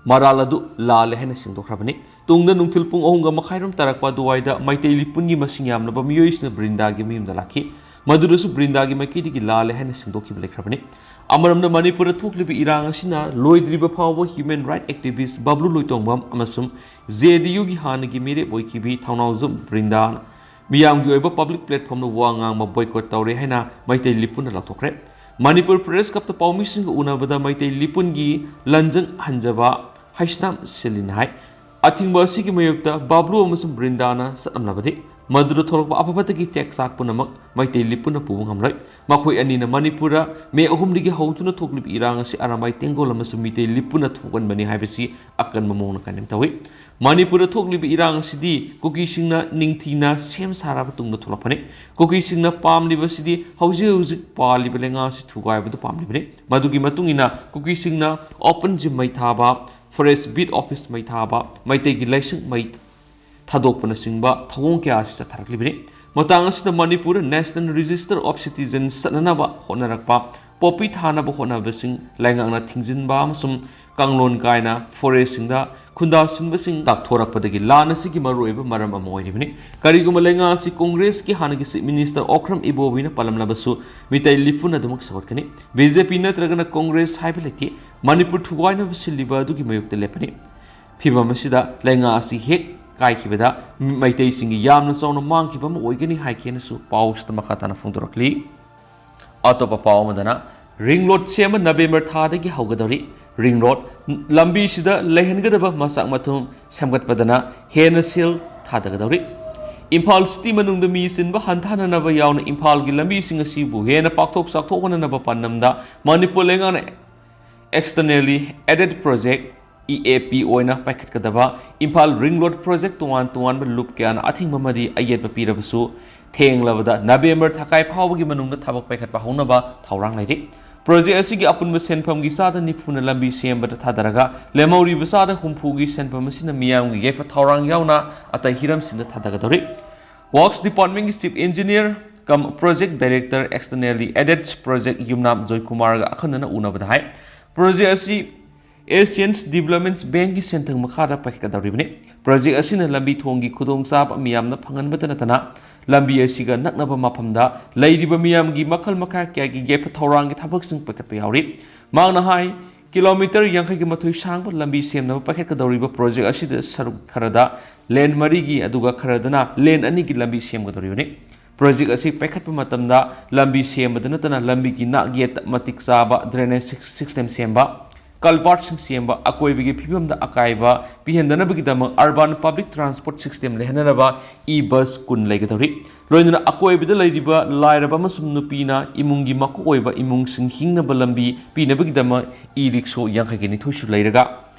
ꯃꯔꯥꯜ ꯑꯗꯨ ꯂꯥꯜꯂꯦ ꯍꯥꯏꯅ ꯁꯦꯡꯗꯣꯛꯈ꯭ꯔꯕꯅꯤ꯫ ꯇꯨꯡꯗ ꯅꯨꯡꯊꯤꯜ ꯄꯨꯡ ꯑꯍꯨꯝꯒ ꯃꯈꯥꯏꯔꯣꯝ ꯇꯥꯔꯛꯄ ꯑꯗꯨꯋꯥꯏꯗ ꯃꯩꯇꯩ ꯂꯤꯄꯨꯟꯒꯤ ꯃꯁꯤꯡ ꯌꯥꯝꯂꯕ ꯃꯤꯑꯣꯏꯁꯤꯡꯅ ꯕ꯭ꯔꯤꯟꯗꯥꯒꯤ ꯃꯌꯨꯝꯗ ꯂꯥꯛꯈꯤ꯫ ꯃꯗꯨꯗꯁꯨ ꯕ꯭ꯔꯤꯟꯗꯥꯒꯤ ꯃꯥꯏꯀꯩꯗꯒꯤ ꯂꯥꯜꯂꯦ ꯍꯥꯏꯅ ꯁꯦꯡꯗꯣꯛꯈꯤꯕ ꯂꯩꯈ꯭ꯔꯕꯅꯤ꯫ ꯑꯃꯔꯣꯝꯗ ꯃꯅꯤꯄꯨꯔꯗ ꯊꯣꯛꯂꯤꯕ ꯏꯔꯥꯡ ꯑꯁꯤꯅ ꯂꯣꯏꯗ꯭ꯔꯤꯕ ꯐꯥꯎꯕ human right activist ꯕꯕ꯭ꯂꯨ ꯂꯣꯏꯇꯣꯡꯕꯝ ꯑꯃꯁꯨꯡ ꯖꯦ ꯑꯦꯟ ꯌꯨꯒꯤ ꯍꯥꯟꯅꯒꯤ ꯃꯤꯔꯦꯞ ꯑꯣꯏꯈꯤꯕꯤ ꯊꯧꯅꯥꯎꯖꯝ ꯕ꯭ꯔꯤꯟꯗꯥꯅ ꯃꯤꯌꯥꯝꯒꯤ ꯑꯣꯏꯕ public platformꯗ ꯋꯥ ꯉꯥꯡꯕ boycott ꯇꯧꯔꯦ ꯍꯥꯏꯅ ꯃꯩꯇꯩ ꯂꯤꯄꯨꯟꯅ ꯂꯥꯎꯊꯣꯛꯈ꯭ꯔꯦ꯫ ꯃꯅꯤꯄꯨꯔ Press Clubꯇ ꯄꯥꯎꯃꯤꯁꯤꯡꯒ ꯎꯅꯕꯗ ꯃꯩꯇꯩ ꯂꯤꯄꯨꯟꯒꯤ ꯂꯟꯖꯪ ꯍꯟꯖꯕ ꯍꯩꯁꯅꯥꯝ ꯁꯤꯜꯂꯤꯅ ꯍꯥꯏ, ꯑꯊꯤꯡꯕ ꯑꯁꯤꯒꯤ ꯃꯥꯌꯣꯛꯇ ꯕꯥꯕ꯭ꯂꯨ ꯑꯃꯁꯨꯡ ꯕ꯭ꯔꯤꯟꯗꯥꯅ ꯆꯠꯂꯝꯂꯕꯗꯤ ꯃꯗꯨꯗ ꯊꯣꯛꯂꯛꯄ ꯑꯐ ꯐꯠꯇꯒꯤ ꯇꯦꯛ ꯆꯥꯛ ꯄꯨꯝꯅꯃꯛ ꯃꯩꯇꯩ ꯂꯤꯄꯨꯟꯅ ꯄꯨꯕ ꯉꯝꯂꯣꯏ꯫ ꯃꯈꯣꯏ ꯑꯅꯤꯅ ꯃꯅꯤꯄꯨꯔꯗ ꯃꯦ ꯑꯍꯨꯝꯗꯒꯤ ꯍꯧꯗꯨꯅ ꯊꯣꯛꯂꯤꯕ ꯏꯔꯥꯡ ꯑꯁꯤ ꯑꯔꯥꯝꯕꯥꯏ ꯇꯦꯡꯒꯣꯜ ꯑꯃꯁꯨꯡ ꯃꯤꯇꯩ ꯂꯤꯄꯨꯟꯅ ꯊꯣꯛꯍꯟꯕꯅꯤ ꯍꯥꯏꯕꯁꯤ ꯑꯀꯟꯕ ꯃꯑꯣꯡꯗ condemn ꯇꯧꯏ꯫ ꯃꯅꯤꯄꯨꯔꯗ ꯊꯣꯛꯂꯤꯕ ꯏꯔꯥꯡ ꯑꯁꯤꯗꯤ ꯀꯨꯀꯤꯁꯤꯡꯅ ꯅꯤꯡꯊꯤꯅ ꯁꯦꯝ ꯁꯥꯔꯕ ꯇꯨꯡꯗ ꯊꯣꯛꯂꯛꯄꯅꯤ꯫ ꯀꯨꯀꯤꯁꯤꯡꯅ ꯄꯥꯝꯂꯤꯕꯁꯤꯗꯤ ꯍꯧꯖꯤꯛ ꯍꯧꯖꯤꯛ ꯄꯥꯜꯂꯤꯕ ꯂꯩꯉꯥꯛ ꯑꯁꯤ ꯊꯨꯒꯥꯏꯕꯗꯨ ꯄꯥꯝꯂꯤꯕꯅꯤ꯫ ꯃꯗꯨꯒꯤ ꯃꯇꯨꯡ ꯏꯟꯅ ꯀꯨꯀꯤꯁꯤꯡꯅ open gym ꯃꯩ ꯊꯥꯕ, forest beat office ꯃꯩ ꯊꯥꯕ, ꯃꯩꯇꯩꯒꯤ ꯂꯥꯏꯁꯪ ꯃꯩ ꯊꯥꯗꯣꯛꯄꯅꯆꯤꯡꯕ ꯊꯧꯑꯣꯡ ꯀꯌꯥ ꯑꯁꯤ ꯆꯠꯊꯔꯛꯂꯤꯕꯅꯤ꯫ ꯃꯇꯥꯡ ꯑꯁꯤꯗ ꯃꯅꯤꯄꯨꯔꯗ National Register of Citizens ꯆꯠꯅꯅꯕ ꯍꯣꯠꯅꯔꯛꯄ, poppy ꯊꯥꯅꯕ ꯍꯣꯠꯅꯕꯁꯤꯡ ꯂꯩꯉꯥꯛꯅ ꯊꯤꯡꯖꯤꯟꯕ ꯑꯃꯁꯨꯡ ꯀꯥꯡꯂꯣꯟ ꯀꯥꯏꯅ forestꯁꯤꯡꯗ ꯈꯨꯟꯗꯥꯁꯤꯟꯕꯁꯤꯡ ꯇꯥꯛꯊꯣꯔꯛꯄꯗꯒꯤ ꯂꯥꯟ ꯑꯁꯤꯒꯤ ꯃꯔꯨꯑꯣꯏꯕ ꯃꯔꯝ ꯑꯃ ꯑꯣꯏꯔꯤꯕꯅꯤ꯫ ꯀꯔꯤꯒꯨꯝꯕ ꯂꯩꯉꯥꯛ ꯑꯁꯤ ꯀꯣꯡꯒ꯭ꯔꯦꯁꯀꯤ ꯍꯥꯟꯅꯒꯤ Chief Minister ꯑꯣꯀ꯭ꯔꯝ ꯏꯕꯣꯕꯤꯅ ꯄꯥꯜꯂꯝꯂꯕꯁꯨ ꯃꯤꯇꯩ ꯂꯤꯄꯨꯟ ꯑꯗꯨꯃꯛ ꯁꯧꯒꯠꯀꯅꯤ꯫ ꯕꯤ ꯖꯦ ꯄꯤ ꯅꯠꯇ꯭ꯔꯒꯅ ꯀꯣꯡꯒ꯭ꯔꯦꯁ ꯍꯥꯏꯕ ꯂꯩꯇꯦ꯫ ꯃꯅꯤꯄꯨꯔ ꯊꯨꯒꯥꯏꯅꯕ ꯁꯤꯜꯂꯤꯕ ꯑꯗꯨꯒꯤ ꯃꯥꯌꯣꯛꯇ ꯂꯦꯞꯄꯅꯤ꯫ ꯐꯤꯚꯝ ꯑꯁꯤꯗ ꯂꯩꯉꯥꯛ ꯑꯁꯤ ꯍꯦꯛ ꯀꯥꯏꯈꯤꯕꯗ ꯃꯩꯇꯩꯁꯤꯡꯒꯤ ꯌꯥꯝꯅ ꯆꯥꯎꯅ ꯃꯥꯡꯈꯤꯕ ꯑꯃ ꯑꯣꯏꯒꯅꯤ ꯍꯥꯏꯈꯤ ꯍꯥꯏꯅꯁꯨ ꯄꯥꯎꯁꯤꯗ ꯃꯈꯥ ꯇꯥꯅ ꯐꯣꯡꯗꯣꯔꯛꯂꯤ꯫ ꯑꯇꯣꯞꯄ ꯄꯥꯎ ꯑꯃꯗꯅ, ring road ꯁꯦꯝꯕ ꯅꯕꯦꯝꯕꯔ ꯊꯥꯗꯒꯤ ꯍꯧꯒꯗꯧꯔꯤ꯫ Ring road ꯂꯝꯕꯤꯁꯤꯗ ꯂꯩꯍꯟꯒꯗꯕ ꯃꯆꯥꯛ ꯃꯊꯨꯝ ꯁꯦꯝꯒꯠꯄꯗꯅ ꯍꯦꯟꯅ ꯁꯦꯜ ꯊꯥꯗꯒꯗꯧꯔꯤ꯫ ꯏꯝꯐꯥꯜ city ꯃꯅꯨꯡꯗ ꯃꯤ ꯆꯤꯟꯕ ꯍꯟꯊꯍꯟꯅꯅꯕ ꯌꯥꯎꯅ ꯏꯝꯐꯥꯜꯒꯤ ꯂꯝꯕꯤꯁꯤꯡ ꯑꯁꯤꯕꯨ ꯍꯦꯟꯅ ꯄꯥꯛꯊꯣꯛ ꯆꯥꯎꯊꯣꯛꯍꯟꯅꯅꯕ ꯄꯥꯟꯗꯝꯗ ꯃꯅꯤꯄꯨꯔ ꯂꯩꯉꯥꯛꯅ Externally Added Project, E A P, ꯑꯣꯏꯅ ꯄꯥꯏꯈꯠꯀꯗꯕ ꯏꯝꯐꯥꯜ ring road project ꯇꯣꯉꯥꯟ ꯇꯣꯉꯥꯟꯕ ꯂꯨꯞ ꯀꯌꯥꯅ ꯑꯊꯤꯡꯕ ꯑꯃꯗꯤ ꯑꯌꯦꯠꯄ ꯄꯤꯔꯕꯁꯨ, ꯊꯦꯡꯂꯕꯗ ꯅꯕꯦꯝꯕꯔ ꯊꯥꯀꯥꯏ ꯐꯥꯎꯕꯒꯤ ꯃꯅꯨꯡꯗ ꯊꯕꯛ ꯄꯥꯏꯈꯠꯄ ꯍꯧꯅꯕ ꯊꯧꯔꯥꯡ ꯂꯩꯔꯤ꯫ ꯄ꯭ꯔꯣꯖꯦꯛ ꯑꯁꯤꯒꯤ ꯑꯄꯨꯟꯕ ꯁꯦꯟꯐꯝꯒꯤ ꯆꯥꯗ ꯅꯤꯐꯨꯅ ꯂꯝꯕꯤ ꯁꯦꯝꯕꯗ ꯊꯥꯗꯔꯒ, ꯂꯦꯝꯍꯧꯔꯤꯕ ꯆꯥꯗ ꯍꯨꯝꯐꯨꯒꯤ ꯁꯦꯟꯐꯝ ꯑꯁꯤꯅ ꯃꯤꯌꯥꯝꯒꯤ ꯌꯥꯏꯐ ꯊꯧꯔꯥꯡ ꯌꯥꯎꯅ ꯑꯇꯩ ꯍꯤꯔꯝꯁꯤꯡꯗ ꯊꯥꯗꯒꯗꯧꯔꯤ꯫ ꯋꯥꯔꯛꯁ ꯗꯤꯄꯥꯔꯠꯃꯦꯟꯒꯤ ꯆꯤꯐ ꯏꯟꯖꯤꯅꯤꯌꯔ ꯀꯝ ꯄ꯭ꯔꯣꯖꯦꯛ ꯗꯥꯏꯔꯦꯛꯇꯔ ꯑꯦꯛꯁꯇꯔꯅꯦꯜꯂꯤ ꯑꯦꯗꯦꯠꯁ ꯄ꯭ꯔꯣꯖꯦꯛ ꯌꯨꯝꯅꯥꯝ ꯖꯣꯏꯀꯨꯃꯥꯔꯒ ꯑꯈꯟꯅꯅ ꯎꯅꯕꯗ ꯍꯥꯏ, ꯄ꯭ꯔꯣꯖꯦꯛ ꯑꯁꯤ ꯑꯦꯁꯤꯌꯟꯁ ꯗꯤꯕꯂꯞꯃꯦꯟꯠꯁ ꯕꯦꯡꯛꯀꯤ ꯁꯦꯟꯊꯪ ꯃꯈꯥꯗ ꯄꯥꯏꯈꯠꯀꯗꯧꯔꯤꯕꯅꯤ꯫ ꯄ꯭ꯔꯣꯖꯦꯛ ꯑꯁꯤꯅ ꯂꯝꯕꯤ ꯊꯣꯡꯒꯤ ꯈꯨꯗꯣꯡꯆꯥꯕ ꯃꯤꯌꯥꯝꯅ ꯐꯪꯍꯟꯕꯇ ꯅꯠꯇꯅ, ꯂꯝꯕꯤ ꯑꯁꯤꯒ ꯅꯛꯅꯕ ꯃꯐꯝꯗ ꯂꯩꯔꯤꯕ ꯃꯤꯌꯥꯝꯒꯤ ꯃꯈꯜ ꯃꯈꯥ ꯀꯌꯥꯒꯤ ꯌꯥꯏꯐ ꯊꯧꯔꯥꯡꯒꯤ ꯊꯕꯛꯁꯤꯡ ꯄꯥꯏꯈꯠꯄ ꯌꯥꯎꯔꯤ꯫ ꯃꯍꯥꯛꯅ ꯍꯥꯏ, ꯀꯤꯂꯣꯃꯤꯇꯔ ꯌꯥꯡꯈꯩꯒꯤ ꯃꯊꯣꯏ ꯁꯥꯡꯕ ꯂꯝꯕꯤ ꯁꯦꯝꯅꯕ ꯄꯥꯏꯈꯠꯀꯗꯧꯔꯤꯕ ꯄ꯭ꯔꯣꯖꯦꯛ ꯑꯁꯤꯗ ꯁꯔꯨꯛ ꯈꯔꯗ ꯂꯦꯟ ꯃꯔꯤꯒꯤ, ꯑꯗꯨꯒ ꯈꯔꯗꯅ ꯂꯦꯟ ꯑꯅꯤꯒꯤ ꯂꯝꯕꯤ ꯁꯦꯝꯒꯗꯧꯔꯤꯕꯅꯤ꯫ ꯄ꯭ꯔꯣꯖꯦꯛ ꯑꯁꯤ ꯄꯥꯏꯈꯠꯄ ꯃꯇꯝꯗ ꯂꯝꯕꯤ ꯁꯦꯝꯕꯗ ꯅꯠꯇꯅ ꯂꯝꯕꯤꯒꯤ ꯅꯥꯛ ꯌꯦꯠꯇ ꯃꯇꯤꯛ ꯆꯥꯕ ꯗ꯭ꯔꯦꯅꯦꯖ ꯁꯤꯛ-, ꯁꯤꯁꯇꯦꯝ ꯁꯦꯝꯕ, ꯀꯜꯚꯥꯔꯠꯁꯤꯡ ꯁꯦꯝꯕ, ꯑꯀꯣꯏꯕꯒꯤ ꯐꯤꯕꯝꯗ ꯑꯀꯥꯏꯕ ꯄꯤꯍꯟꯗꯅꯕꯒꯤꯗꯃꯛ urban public transport system ꯂꯩꯍꯟꯅꯅꯕ E bus ꯀꯨꯟ ꯂꯩꯒꯗꯧꯔꯤ꯫ ꯂꯣꯏꯅꯅ ꯑꯀꯣꯏꯕꯗ ꯂꯩꯔꯤꯕ ꯂꯥꯏꯔꯕ ꯑꯃꯁꯨꯡ ꯅꯨꯄꯤꯅ ꯏꯃꯨꯡꯒꯤ ꯃꯀꯣꯛ ꯑꯣꯏꯕ ꯏꯃꯨꯡꯁꯤꯡ ꯍꯤꯡꯅꯕ ꯂꯝꯕꯤ ꯄꯤꯅꯕꯒꯤꯗꯃꯛ ꯏ ꯔꯤꯛꯁꯣ ꯌꯥꯡꯈꯩꯒ ꯅꯤꯊꯣꯏꯁꯨ ꯂꯩꯔꯒ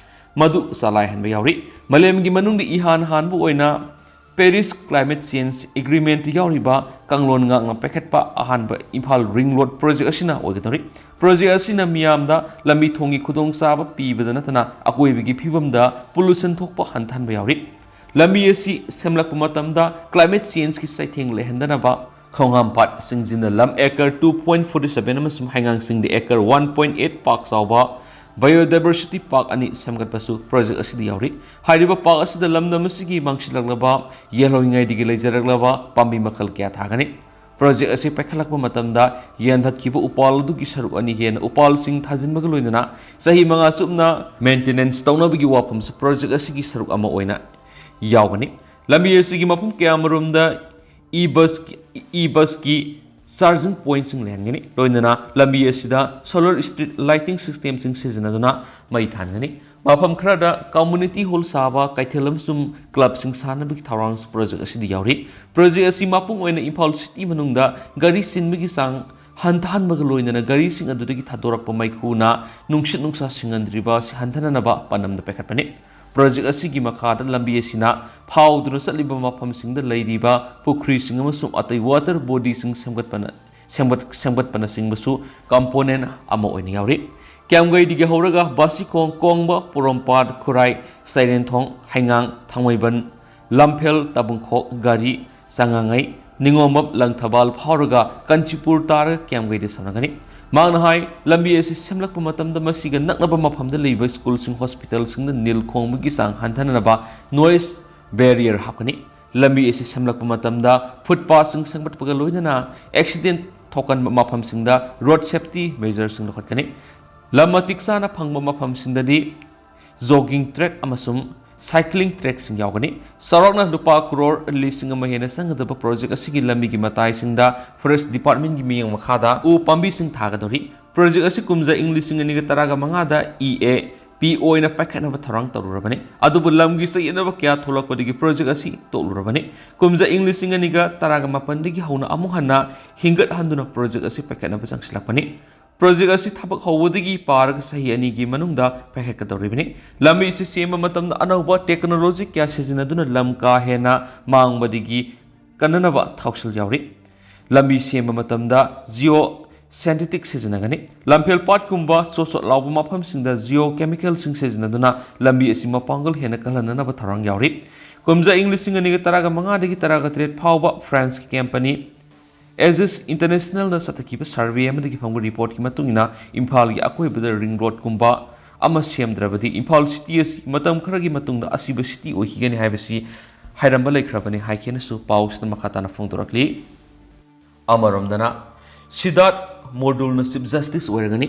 ꯃꯗꯨ ꯆꯂꯥꯏꯍꯟꯕ ꯌꯥꯎꯔꯤ꯫ ꯃꯥꯂꯦꯝꯒꯤ ꯃꯅꯨꯡꯗ ꯏꯍꯥꯟ ꯍꯥꯟꯕ ꯑꯣꯏꯅ ꯄꯦꯔꯤꯁ ꯀ꯭ꯂꯥꯏꯃꯦꯠ ꯆꯦꯟꯖ ꯑꯦꯒ꯭ꯔꯤꯃꯦꯟꯠꯇ ꯌꯥꯎꯔꯤꯕ ꯀꯥꯡꯂꯣꯟ ꯉꯥꯛꯅ ꯄꯥꯏꯈꯠꯄ ꯑꯍꯥꯟꯕ ꯏꯝꯐꯥꯜ ꯔꯤꯡ ꯔꯣꯗ ꯄ꯭ꯔꯣꯖꯦꯛ ꯑꯁꯤꯅ ꯑꯣꯏꯒꯗꯧꯔꯤ꯫ ꯄ꯭ꯔꯣꯖꯦꯛ ꯑꯁꯤꯅ ꯃꯤꯌꯥꯝꯗ ꯂꯝꯕꯤ ꯊꯣꯡꯒꯤ ꯈꯨꯗꯣꯡꯆꯥꯕ ꯄꯤꯕꯗ ꯅꯠꯇꯅ ꯑꯀꯣꯏꯕꯒꯤ ꯐꯤꯕꯝꯗ ꯄꯣꯂꯨꯁꯟ ꯊꯣꯛꯄ ꯍꯟꯊꯍꯟꯕ ꯌꯥꯎꯔꯤ꯫ ꯂꯝꯕꯤ ꯑꯁꯤ ꯁꯦꯝꯂꯛꯄ ꯃꯇꯝꯗ ꯀ꯭ꯂꯥꯏꯃꯦꯠ ꯆꯦꯟꯖꯀꯤ ꯆꯩꯊꯦꯡ ꯂꯩꯍꯟꯗꯅꯕ ꯈꯣꯡꯍꯥꯝꯄꯥꯠ ꯆꯤꯡꯖꯤꯟꯅ ꯂꯝ acre two point forty seven ꯑꯃꯁꯨꯡ ꯍꯩꯉꯥꯡꯆꯤꯡꯗ ꯑꯦꯀꯔ one point eight ꯄꯥꯛ ꯆꯥꯎꯕ ꯕꯥꯏꯑꯣꯗꯥꯏꯕꯔꯁꯤꯇꯤ ꯄꯥꯔꯛ ꯑꯅꯤ ꯁꯦꯝꯒꯠꯄꯁꯨ ꯄ꯭ꯔꯣꯖꯦꯛ ꯑꯁꯤꯗ ꯌꯥꯎꯔꯤ꯫ ꯍꯥꯏꯔꯤꯕ ꯄꯥꯔꯛ ꯑꯁꯤꯗ ꯂꯝꯗꯝ ꯑꯁꯤꯒꯤ ꯃꯥꯡꯁꯤꯜꯂꯛꯂꯕ ꯌꯦꯜꯍꯧꯔꯤꯉꯩꯗꯒꯤ ꯂꯩꯖꯔꯛꯂꯕ ꯄꯥꯝꯕꯤ ꯃꯈꯜ ꯀꯌꯥ ꯊꯥꯒꯅꯤ꯫ ꯄ꯭ꯔꯣꯖꯦꯛ ꯑꯁꯤ ꯄꯥꯏꯈꯠꯂꯛꯄ ꯃꯇꯝꯗ ꯌꯥꯟꯊꯠꯈꯤꯕ ꯎꯄꯥꯜ ꯑꯗꯨꯒꯤ ꯁꯔꯨꯛ ꯑꯅꯤ ꯍꯦꯟꯅ ꯎꯄꯥꯜꯁꯤꯡ ꯊꯥꯖꯤꯟꯕꯒ ꯂꯣꯏꯅꯅ ꯆꯍꯤ ꯃꯉꯥ ꯆꯨꯞꯅ ꯃꯦꯟꯇꯦꯅꯦꯟꯁ ꯇꯧꯅꯕꯒꯤ ꯋꯥꯐꯝꯁꯨ ꯄ꯭ꯔꯣꯖꯦꯛ ꯑꯁꯤꯒꯤ ꯁꯔꯨꯛ ꯑꯃ ꯑꯣꯏꯅ ꯌꯥꯎꯒꯅꯤ꯫ ꯂꯝꯕꯤ ꯑꯁꯤꯒꯤ ꯃꯐꯝ ꯀꯌꯥꯃꯔꯣꯝꯗ ꯏ ꯕꯁꯀꯤ, ꯏ ꯕꯁꯀꯤ ꯆꯥꯔꯖꯤꯡ ꯄꯣꯏꯟꯠꯁꯤꯡ ꯂꯩꯍꯟꯒꯅꯤ꯫ ꯂꯣꯏꯅꯅ ꯂꯝꯕꯤ ꯑꯁꯤꯗ ꯁꯣꯂꯔ ꯁ꯭ꯇ꯭ꯔꯤꯠ ꯂꯥꯏꯇꯤꯡ ꯁꯤꯁꯇꯦꯝꯁꯤꯡ ꯁꯤꯖꯤꯟꯅꯗꯨꯅ ꯃꯩ ꯊꯥꯟꯒꯅꯤ꯫ ꯃꯐꯝ ꯈꯔꯗ ꯀꯝꯃ꯭ꯌꯨꯅꯤꯇꯤ ꯍꯣꯜ ꯁꯥꯕ, ꯀꯩꯊꯦꯜ ꯑꯃꯁꯨꯡ ꯀ꯭ꯂꯕꯁꯤꯡ ꯁꯥꯅꯕꯒꯤ ꯊꯧꯔꯥꯡꯁꯨ ꯄ꯭ꯔꯣꯖꯦꯛ ꯑꯁꯤꯗ ꯌꯥꯎꯔꯤ꯫ ꯄ꯭ꯔꯣꯖꯦꯛ ꯑꯁꯤ ꯃꯄꯨꯡ ꯑꯣꯏꯅ ꯏꯝꯐꯥꯜ ꯁꯤꯇꯤ ꯃꯅꯨꯡꯗ ꯒꯥꯔꯤ ꯆꯤꯟꯕꯒꯤ ꯆꯥꯡ ꯍꯟꯊꯍꯟꯕꯒ ꯂꯣꯏꯅꯅ ꯒꯥꯔꯤꯁꯤꯡ ꯑꯗꯨꯗꯒꯤ ꯊꯥꯗꯣꯔꯛꯄ ꯃꯩꯈꯨꯅ ꯅꯨꯡꯁꯤꯠ ꯅꯨꯡꯁꯥ ꯁꯤꯡꯍꯟꯗ꯭ꯔꯤꯕ ꯑꯁꯤ ꯍꯟꯊꯅꯅꯕ ꯄꯥꯟꯗꯝꯗ ꯄꯥꯏꯈꯠꯄꯅꯤ꯫ ꯄ꯭ꯔꯣꯖꯦꯛ ꯑꯁꯤꯒꯤ ꯃꯈꯥꯗ ꯂꯝꯕꯤ ꯑꯁꯤꯅ ꯐꯥꯎꯗꯨꯅ ꯆꯠꯂꯤꯕ ꯃꯐꯝꯁꯤꯡꯗ ꯂꯩꯔꯤꯕ ꯄꯨꯈ꯭ꯔꯤꯁꯤꯡ ꯑꯃꯁꯨꯡ ꯑꯇꯩ ꯋꯥꯇꯔ ꯕꯣꯗꯤꯁꯤꯡ ꯁꯦꯝꯒꯠꯄꯅ, ꯁꯦꯝꯒꯠ ꯁꯦꯝꯒꯠꯄꯅꯆꯤꯡꯕꯁꯨ ꯀꯝꯄꯣꯅꯦꯟ ꯑꯃ ꯑꯣꯏꯅ ꯌꯥꯎꯔꯤ꯫ ꯀ꯭ꯌꯥꯝꯒꯩꯗꯒꯤ ꯍꯧꯔꯒ ꯕꯥꯁꯤꯈꯣꯡ, ꯀꯣꯡꯕ, ꯄꯣꯔꯣꯝꯄꯥꯠ, ꯈꯨꯔꯥꯏ, ꯆꯩꯔꯦꯟꯊꯣꯡ, ꯍꯩꯉꯥꯡ, ꯊꯥꯡꯃꯩꯕꯟ, ꯂꯝꯐꯦꯜ, ꯇꯥꯕꯨꯡꯈꯣꯛ, ꯒꯥꯔꯤ, ꯆꯉꯥꯡꯉꯩ, ꯅꯤꯉꯣꯝꯕꯝ, ꯂꯪꯊꯕꯥꯜ ꯐꯥꯎꯔꯒ ꯀꯥꯟꯆꯤꯄꯨꯔ ꯇꯥꯔꯒ ꯀ꯭ꯌꯥꯝꯒꯩꯗ ꯁꯝꯅꯒꯅꯤ꯫ ꯃꯍꯥꯛꯅ ꯍꯥꯏ, ꯂꯝꯕꯤ ꯑꯁꯤ ꯁꯦꯝꯂꯛꯄ ꯃꯇꯝꯗ ꯃꯁꯤꯒ ꯅꯛꯅꯕ ꯃꯐꯝꯗ ꯂꯩꯕ ꯁ꯭ꯀꯨꯜꯁꯤꯡ, ꯍꯣꯁꯄꯤꯇꯥꯜꯁꯤꯡꯗ ꯅꯤꯜ ꯈꯣꯡꯕꯒꯤ ꯆꯥꯡ ꯍꯟꯊꯅꯅꯕ ꯅꯣꯏꯁ ꯕꯦꯔꯤꯌꯔ ꯍꯥꯞꯀꯅꯤ꯫ ꯂꯝꯕꯤ ꯑꯁꯤ ꯁꯦꯝꯂꯛꯄ ꯃꯇꯝꯗ ꯐꯨꯠꯄꯥꯠꯁꯤꯡ ꯁꯦꯝꯒꯠꯄꯒ ꯂꯣꯏꯅꯅ ꯑꯦꯛꯁꯤꯗꯦꯟ ꯊꯣꯛꯀꯟꯕ ꯃꯐꯝꯁꯤꯡꯗ ꯔꯣꯗ ꯁꯦꯐꯇꯤ ꯃꯦꯖꯔꯁꯤꯡ ꯂꯧꯈꯠꯀꯅꯤ꯫ ꯂꯝ ꯃꯇꯤꯛ ꯆꯥꯅ ꯐꯪꯕ ꯃꯐꯝꯁꯤꯡꯗꯗꯤ ꯖꯣꯒꯤꯡ ꯇ꯭ꯔꯦꯛ ꯑꯃꯁꯨꯡ ꯁꯥꯏꯀ꯭ꯂꯤꯡ ꯇ꯭ꯔꯦꯛꯁꯤꯡ ꯌꯥꯎꯒꯅꯤ꯫ ꯆꯥꯎꯔꯥꯛꯅ ꯂꯨꯄꯥ ꯀ꯭ꯔꯣꯔ ꯂꯤꯁꯤꯡ ꯑꯃ ꯍꯦꯟꯅ ꯆꯪꯒꯗꯕ ꯄ꯭ꯔꯣꯖꯦꯛ ꯑꯁꯤꯒꯤ ꯂꯝꯕꯤꯒꯤ ꯃꯇꯥꯏꯁꯤꯡꯗ ꯐꯣꯔꯦꯁ ꯗꯤꯄꯥꯔꯠꯃꯦꯟꯒꯤ ꯃꯤꯠꯌꯦꯡ ꯃꯈꯥꯗ ꯎ ꯄꯥꯝꯕꯤꯁꯤꯡ ꯊꯥꯒꯗꯧꯔꯤ꯫ ꯄ꯭ꯔꯣꯖꯦꯛ ꯑꯁꯤ ꯀꯨꯝꯖꯥ ꯏꯪ ꯂꯤꯁꯤꯡ ꯑꯅꯤꯒ ꯇꯔꯥꯒ ꯃꯉꯥꯗ ꯏ ꯑꯦ ꯄꯤ ꯑꯣꯏꯅ ꯄꯥꯏꯈꯠꯅꯕ ꯊꯧꯔꯥꯡ ꯇꯧꯔꯨꯔꯕꯅꯤ꯫ ꯑꯗꯨꯕꯨ ꯂꯝꯒꯤ ꯆꯌꯦꯠꯅꯕ ꯀꯌꯥ ꯊꯣꯛꯂꯛꯄꯗꯒꯤ ꯄ꯭ꯔꯣꯖꯦꯛ ꯑꯁꯤ ꯇꯣꯛꯂꯨꯔꯕꯅꯤ꯫ ꯀꯨꯝꯖꯥ ꯏꯪ ꯂꯤꯁꯤꯡ ꯑꯅꯤꯒ ꯇꯔꯥꯒ ꯃꯥꯄꯟꯗꯒꯤ ꯍꯧꯅ ꯑꯃꯨꯛ ꯍꯟꯅ ꯍꯤꯡꯒꯠꯍꯟꯗꯨꯅ ꯄ꯭ꯔꯣꯖꯦꯛ ꯑꯁꯤ ꯄꯥꯏꯈꯠꯅꯕ ꯆꯪꯁꯤꯜꯂꯛꯄꯅꯤ꯫ ꯄ꯭ꯔꯣꯖꯦꯛ ꯑꯁꯤ ꯊꯕꯛ ꯍꯧꯕꯗꯒꯤ ꯄꯥꯔꯒ ꯆꯍꯤ ꯑꯅꯤꯒꯤ ꯃꯅꯨꯡꯗ ꯄꯥꯏꯈꯠꯀꯗꯧꯔꯤꯕꯅꯤ꯫ ꯂꯝꯕꯤ ꯑꯁꯤ ꯁꯦꯝꯕ ꯃꯇꯝꯗ ꯑꯅꯧꯕ ꯇꯦꯛꯅꯣꯂꯣꯖꯤ ꯀꯌꯥ ꯁꯤꯖꯤꯟꯅꯗꯨꯅ ꯂꯝ ꯀꯥ ꯍꯦꯟꯅ ꯃꯥꯡꯕꯗꯒꯤ ꯀꯟꯅꯅꯕ ꯊꯧꯁꯤꯜ ꯌꯥꯎꯔꯤ꯫ ꯂꯝꯕꯤ ꯁꯦꯝꯕ ꯃꯇꯝꯗ ꯖꯤꯑꯣ ꯁꯤꯟꯊꯦꯇꯤꯛ ꯁꯤꯖꯤꯟꯅꯒꯅꯤ꯫ ꯂꯝꯐꯦꯜ ꯄꯥꯠꯀꯨꯝꯕ ꯆꯣꯠ ꯆꯣꯠ ꯂꯥꯎꯕ ꯃꯐꯝꯁꯤꯡꯗ ꯖꯤꯑꯣ ꯀꯦꯃꯤꯀꯦꯜꯁꯤꯡ ꯁꯤꯖꯤꯟꯅꯗꯨꯅ ꯂꯝꯕꯤ ꯑꯁꯤ ꯃꯄꯥꯡꯒꯜ ꯍꯦꯟꯅ ꯀꯜꯍꯟꯅꯅꯕ ꯊꯧꯔꯥꯡ ꯌꯥꯎꯔꯤ꯫ ꯀꯨꯝꯖꯥ ꯏꯪ ꯂꯤꯁꯤꯡ ꯑꯅꯤꯒ ꯇꯔꯥꯒ ꯃꯉꯥꯗꯒꯤ ꯇꯔꯥꯒ ꯇꯔꯦꯠ ꯐꯥꯎꯕ ꯐ꯭ꯔꯥꯟꯁꯀꯤ ꯀꯝꯄꯅꯤ ꯑꯦꯖꯤꯁ ꯏꯟꯇꯔꯅꯦꯁꯅꯦꯜꯅ ꯆꯠꯊꯈꯤꯕ ꯁꯔꯚꯦ ꯑꯃꯗꯒꯤ ꯐꯪꯕ ꯔꯤꯄꯣꯔꯠꯀꯤ ꯃꯇꯨꯡ ꯏꯟꯅ ꯏꯝꯐꯥꯜꯒꯤ ꯑꯀꯣꯏꯕꯗ ꯔꯤꯡ ꯔꯣꯗꯀꯨꯝꯕ ꯑꯃ ꯁꯦꯝꯗ꯭ꯔꯕꯗꯤ ꯏꯝꯐꯥꯜ ꯁꯤꯇꯤ ꯑꯁꯤ ꯃꯇꯝ ꯈꯔꯒꯤ ꯃꯇꯨꯡꯗ ꯑꯁꯤꯕ ꯁꯤꯇꯤ ꯑꯣꯏꯈꯤꯒꯅꯤ ꯍꯥꯏꯕꯁꯤ ꯍꯥꯏꯔꯝꯕ ꯂꯩꯈ꯭ꯔꯕꯅꯤ ꯍꯥꯏꯈꯤꯅꯁꯨ ꯄꯥꯎꯁꯤꯗ ꯃꯈꯥ ꯇꯥꯅ ꯐꯣꯡꯗꯣꯔꯛꯂꯤ꯫ ꯑꯃꯔꯣꯝꯗꯅ ꯁꯤꯗꯥꯔꯊ ꯃꯣꯗꯨꯜꯅ ꯆꯤꯐ ꯖꯁꯇꯤꯁ ꯑꯣꯏꯔꯒꯅꯤ꯫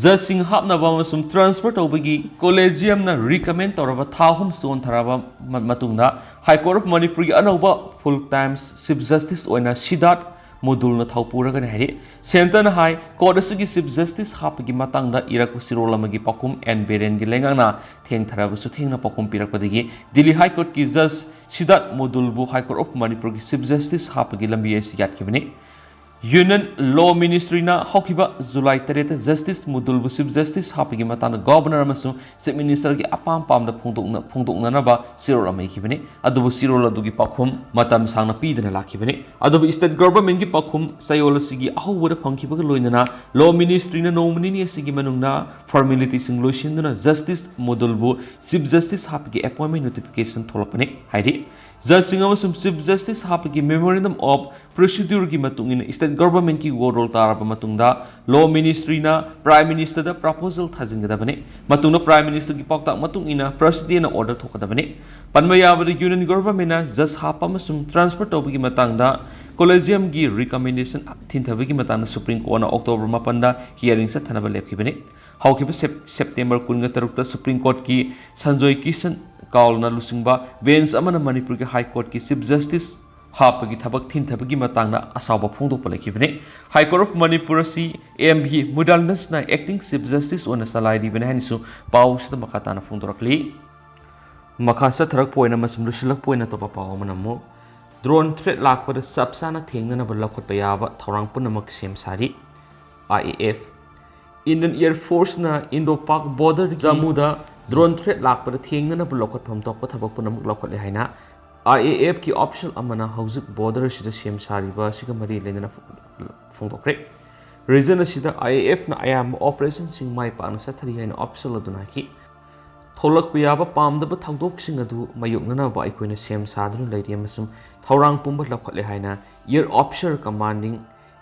ꯖꯖꯁꯤꯡ ꯍꯥꯞꯅꯕ ꯑꯃꯁꯨꯡ ꯇ꯭ꯔꯥꯟꯁꯐꯔ ꯇꯧꯕꯒꯤ ꯀꯣꯂꯦꯖꯤꯌꯝꯅ ꯔꯤꯀꯃꯦꯟ ꯇꯧꯔꯕ ꯊꯥ ꯑꯍꯨꯝ ꯆꯣꯟꯊꯔꯕ ꯃ-, ꯃꯇꯨꯡꯗ ꯍꯥꯏ ꯀꯣꯔꯠ ꯑꯣꯐ ꯃꯅꯤꯄꯨꯔꯒꯤ ꯑꯅꯧꯕ ꯐꯨꯜ ꯇꯥꯏꯝ ꯆꯤꯐ ꯖꯁꯇꯤꯁ ꯑꯣꯏꯅ ꯁꯤꯗꯥꯔꯊ ꯃꯣꯗꯨꯜꯅ ꯊꯧ ꯄꯨꯔꯒꯅꯤ ꯍꯥꯏꯔꯤ꯫ ꯁꯦꯟꯇꯔꯅ ꯍꯥꯏ ꯀꯣꯔꯠ ꯑꯁꯤꯒꯤ ꯆꯤꯐ ꯖꯁꯇꯤꯁ ꯍꯥꯞꯄꯒꯤ ꯃꯇꯥꯡꯗ ꯏꯔꯛꯄ ꯆꯦꯔꯣꯜ ꯑꯃꯒꯤ ꯄꯥꯎꯈꯨꯝ ꯑꯦꯟ ꯕꯤꯔꯦꯟꯒꯤ ꯂꯩꯉꯥꯛꯅ ꯊꯦꯡꯊꯔꯕꯁꯨ ꯊꯦꯡꯅ ꯄꯥꯎꯈꯨꯝ ꯄꯤꯔꯛꯄꯗꯒꯤ ꯗꯤꯜꯂꯤ ꯍꯥꯏ ꯀꯣꯔꯠꯀꯤ ꯖꯁ ꯁꯤꯗꯥꯔꯊ ꯃꯣꯗꯨꯜꯕꯨ ꯍꯥꯏ ꯀꯣꯔꯠ ꯑꯣꯐ ꯃꯅꯤꯄꯨꯔꯒꯤ ꯆꯤꯐ ꯖꯁꯇꯤꯁ ꯍꯥꯞꯄꯒꯤ ꯂꯝꯕꯤ ꯑꯁꯤ ꯌꯥꯠꯈꯤꯕꯅꯤ꯫ Union Law Ministryꯅ ꯍꯧꯈꯤꯕ July ꯇꯔꯦꯠꯇ Justice ꯃꯨꯗꯨꯜꯕꯨ Chief Justice ꯍꯥꯞꯄꯒꯤ ꯃꯇꯥꯡꯗ Governor ꯑꯃꯁꯨꯡ Chief Ministerꯒꯤ ꯑꯄꯥꯝ ꯄꯥꯝꯗ ꯐꯣꯡꯗꯣꯛꯅ-, ꯐꯣꯡꯗꯣꯛꯅꯅꯕ ꯆꯦꯔꯣꯜ ꯑꯃ ꯏꯈꯤꯕꯅꯤ꯫ ꯑꯗꯨꯕꯨ ꯆꯦꯔꯣꯜ ꯑꯗꯨꯒꯤ ꯄꯥꯎꯈꯨꯝ ꯃꯇꯝ ꯁꯥꯡꯅ ꯄꯤꯗꯅ ꯂꯥꯛꯈꯤꯕꯅꯤ꯫ ꯑꯗꯨꯕꯨ State Governmentꯀꯤ ꯄꯥꯎꯈꯨꯝ ꯆꯌꯣꯜ ꯑꯁꯤꯒꯤ ꯑꯍꯧꯕꯗ ꯐꯪꯈꯤꯕꯒ ꯂꯣꯏꯅꯅ Law Ministryꯅ ꯅꯣꯡꯃ ꯅꯤꯅꯤ ꯑꯁꯤꯒꯤ ꯃꯅꯨꯡꯗ formalityꯁꯤꯡ ꯂꯣꯏꯁꯤꯟꯗꯨꯅ Justice ꯃꯨꯗꯨꯜꯕꯨ Chief Justice ꯍꯥꯞꯄꯒꯤ appointment notification ꯊꯣꯛꯂꯛꯄꯅꯤ ꯍꯥꯏꯔꯤ꯫ Judgeꯁꯤꯡ ꯑꯃꯁꯨꯡ Chief Justice ꯍꯥꯞꯄꯒꯤ Memorandum of Procedureꯒꯤ ꯃꯇꯨꯡ ꯏꯟꯅ State Governmentꯀꯤ ꯋꯥꯔꯣꯜ ꯇꯥꯔꯕ ꯃꯇꯨꯡꯗ Law Ministryꯅ Prime Ministerꯗ proposal ꯊꯥꯖꯤꯟꯒꯗꯕꯅꯤ꯫ ꯃꯇꯨꯡꯗ Prime Ministerꯒꯤ ꯄꯥꯎꯇꯥꯛ ꯃꯇꯨꯡ ꯏꯟꯅ Presidentꯅ order ꯊꯣꯛꯀꯗꯕꯅꯤ꯫ ꯄꯟꯕ ꯌꯥꯕꯗ, Union Governmentꯅ judge ꯍꯥꯞꯄ ꯑꯃꯁꯨꯡ transfer ꯇꯧꯕꯒꯤ ꯃꯇꯥꯡꯗ Collegiumꯒꯤ recommendation ꯊꯤꯟꯊꯕꯒꯤ ꯃꯇꯥꯡꯗ Supreme Courtꯅ October ꯃꯥꯄꯟꯗ hearing ꯆꯠꯊꯅꯕ ꯂꯦꯞꯈꯤꯕꯅꯤ꯫ ꯍꯧꯈꯤꯕ Sep-, September ꯀꯨꯟꯒ ꯇꯔꯨꯛꯇ Supreme Courtꯀꯤ Sanjoy Kishan Kaulꯅ ꯂꯨꯆꯤꯡꯕ bench ꯑꯃꯅ ꯃꯅꯤꯄꯨꯔꯒꯤ High Courtꯀꯤ Chief Justice ꯍꯥꯞꯄꯒꯤ ꯊꯕꯛ ꯊꯤꯟꯊꯕꯒꯤ ꯃꯇꯥꯡꯗ ꯑꯁꯥꯎꯕ ꯐꯣꯡꯗꯣꯛꯄ ꯂꯩꯈꯤꯕꯅꯤ꯫ High Court of Manipur ꯑꯁꯤ M V Mudanandasꯅ Acting Chief Justice ꯑꯣꯏꯅ ꯆꯂꯥꯏꯔꯤꯕꯅꯤ ꯍꯥꯏꯅꯁꯨ ꯄꯥꯎꯁꯤꯗ ꯃꯈꯥ ꯇꯥꯅ ꯐꯣꯡꯗꯣꯔꯛꯂꯤ꯫ ꯃꯈꯥ ꯆꯠꯊꯔꯛꯄ ꯑꯣꯏꯅ ꯑꯃꯁꯨꯡ ꯂꯣꯏꯁꯤꯜꯂꯛꯄ ꯑꯣꯏꯅ ꯑꯇꯣꯞꯄ ꯄꯥꯎ ꯑꯃꯅ ꯑꯃꯨꯛ drone threat ꯂꯥꯛꯄꯗ ꯆꯞ ꯆꯥꯅ ꯊꯦꯡꯅꯅꯕ ꯂꯧꯈꯠꯄ ꯌꯥꯕ ꯊꯧꯔꯥꯡ ꯄꯨꯝꯅꯃꯛ ꯁꯦꯝ ꯁꯥꯔꯤ꯫ I A F, Indian Air Forceꯅ Indo-Pak border ꯖꯝꯃꯨꯗ drone threat ꯂꯥꯛꯄꯗ ꯊꯦꯡꯅꯅꯕ ꯂꯧꯈꯠꯐꯝ ꯊꯣꯛꯄ ꯊꯕꯛ ꯄꯨꯝꯅꯃꯛ ꯂꯧꯈꯠꯂꯦ ꯍꯥꯏꯅ I A Fꯀꯤ official ꯑꯃꯅ ꯍꯧꯖꯤꯛ border ꯑꯁꯤꯗ ꯁꯦꯝ ꯁꯥꯔꯤꯕ ꯑꯁꯤꯒ ꯃꯔꯤ ꯂꯩꯅꯅ ꯐꯣꯡꯗꯣꯛꯈ꯭ꯔꯦ꯫ Region ꯑꯁꯤꯗ I A Fꯅ ꯑꯌꯥꯝꯕ operationꯁꯤꯡ ꯃꯥꯏ ꯄꯥꯛꯅ ꯆꯠꯊꯔꯤ ꯍꯥꯏꯅ official ꯑꯗꯨꯅ ꯍꯥꯏꯈꯤ꯫ ꯊꯣꯛꯂꯛꯄ ꯌꯥꯕ ꯄꯥꯝꯗꯕ ꯊꯧꯗꯣꯛꯁꯤꯡ ꯑꯗꯨ ꯃꯥꯌꯣꯛꯅꯅꯕ ꯑꯩꯈꯣꯏꯅ ꯁꯦꯝ ꯁꯥꯗꯨꯅ ꯂꯩꯔꯤ ꯑꯃꯁꯨꯡ ꯊꯧꯔꯥꯡ ꯄꯨꯝꯕ ꯂꯧꯈꯠꯂꯦ ꯍꯥꯏꯅ Air Officer Commanding,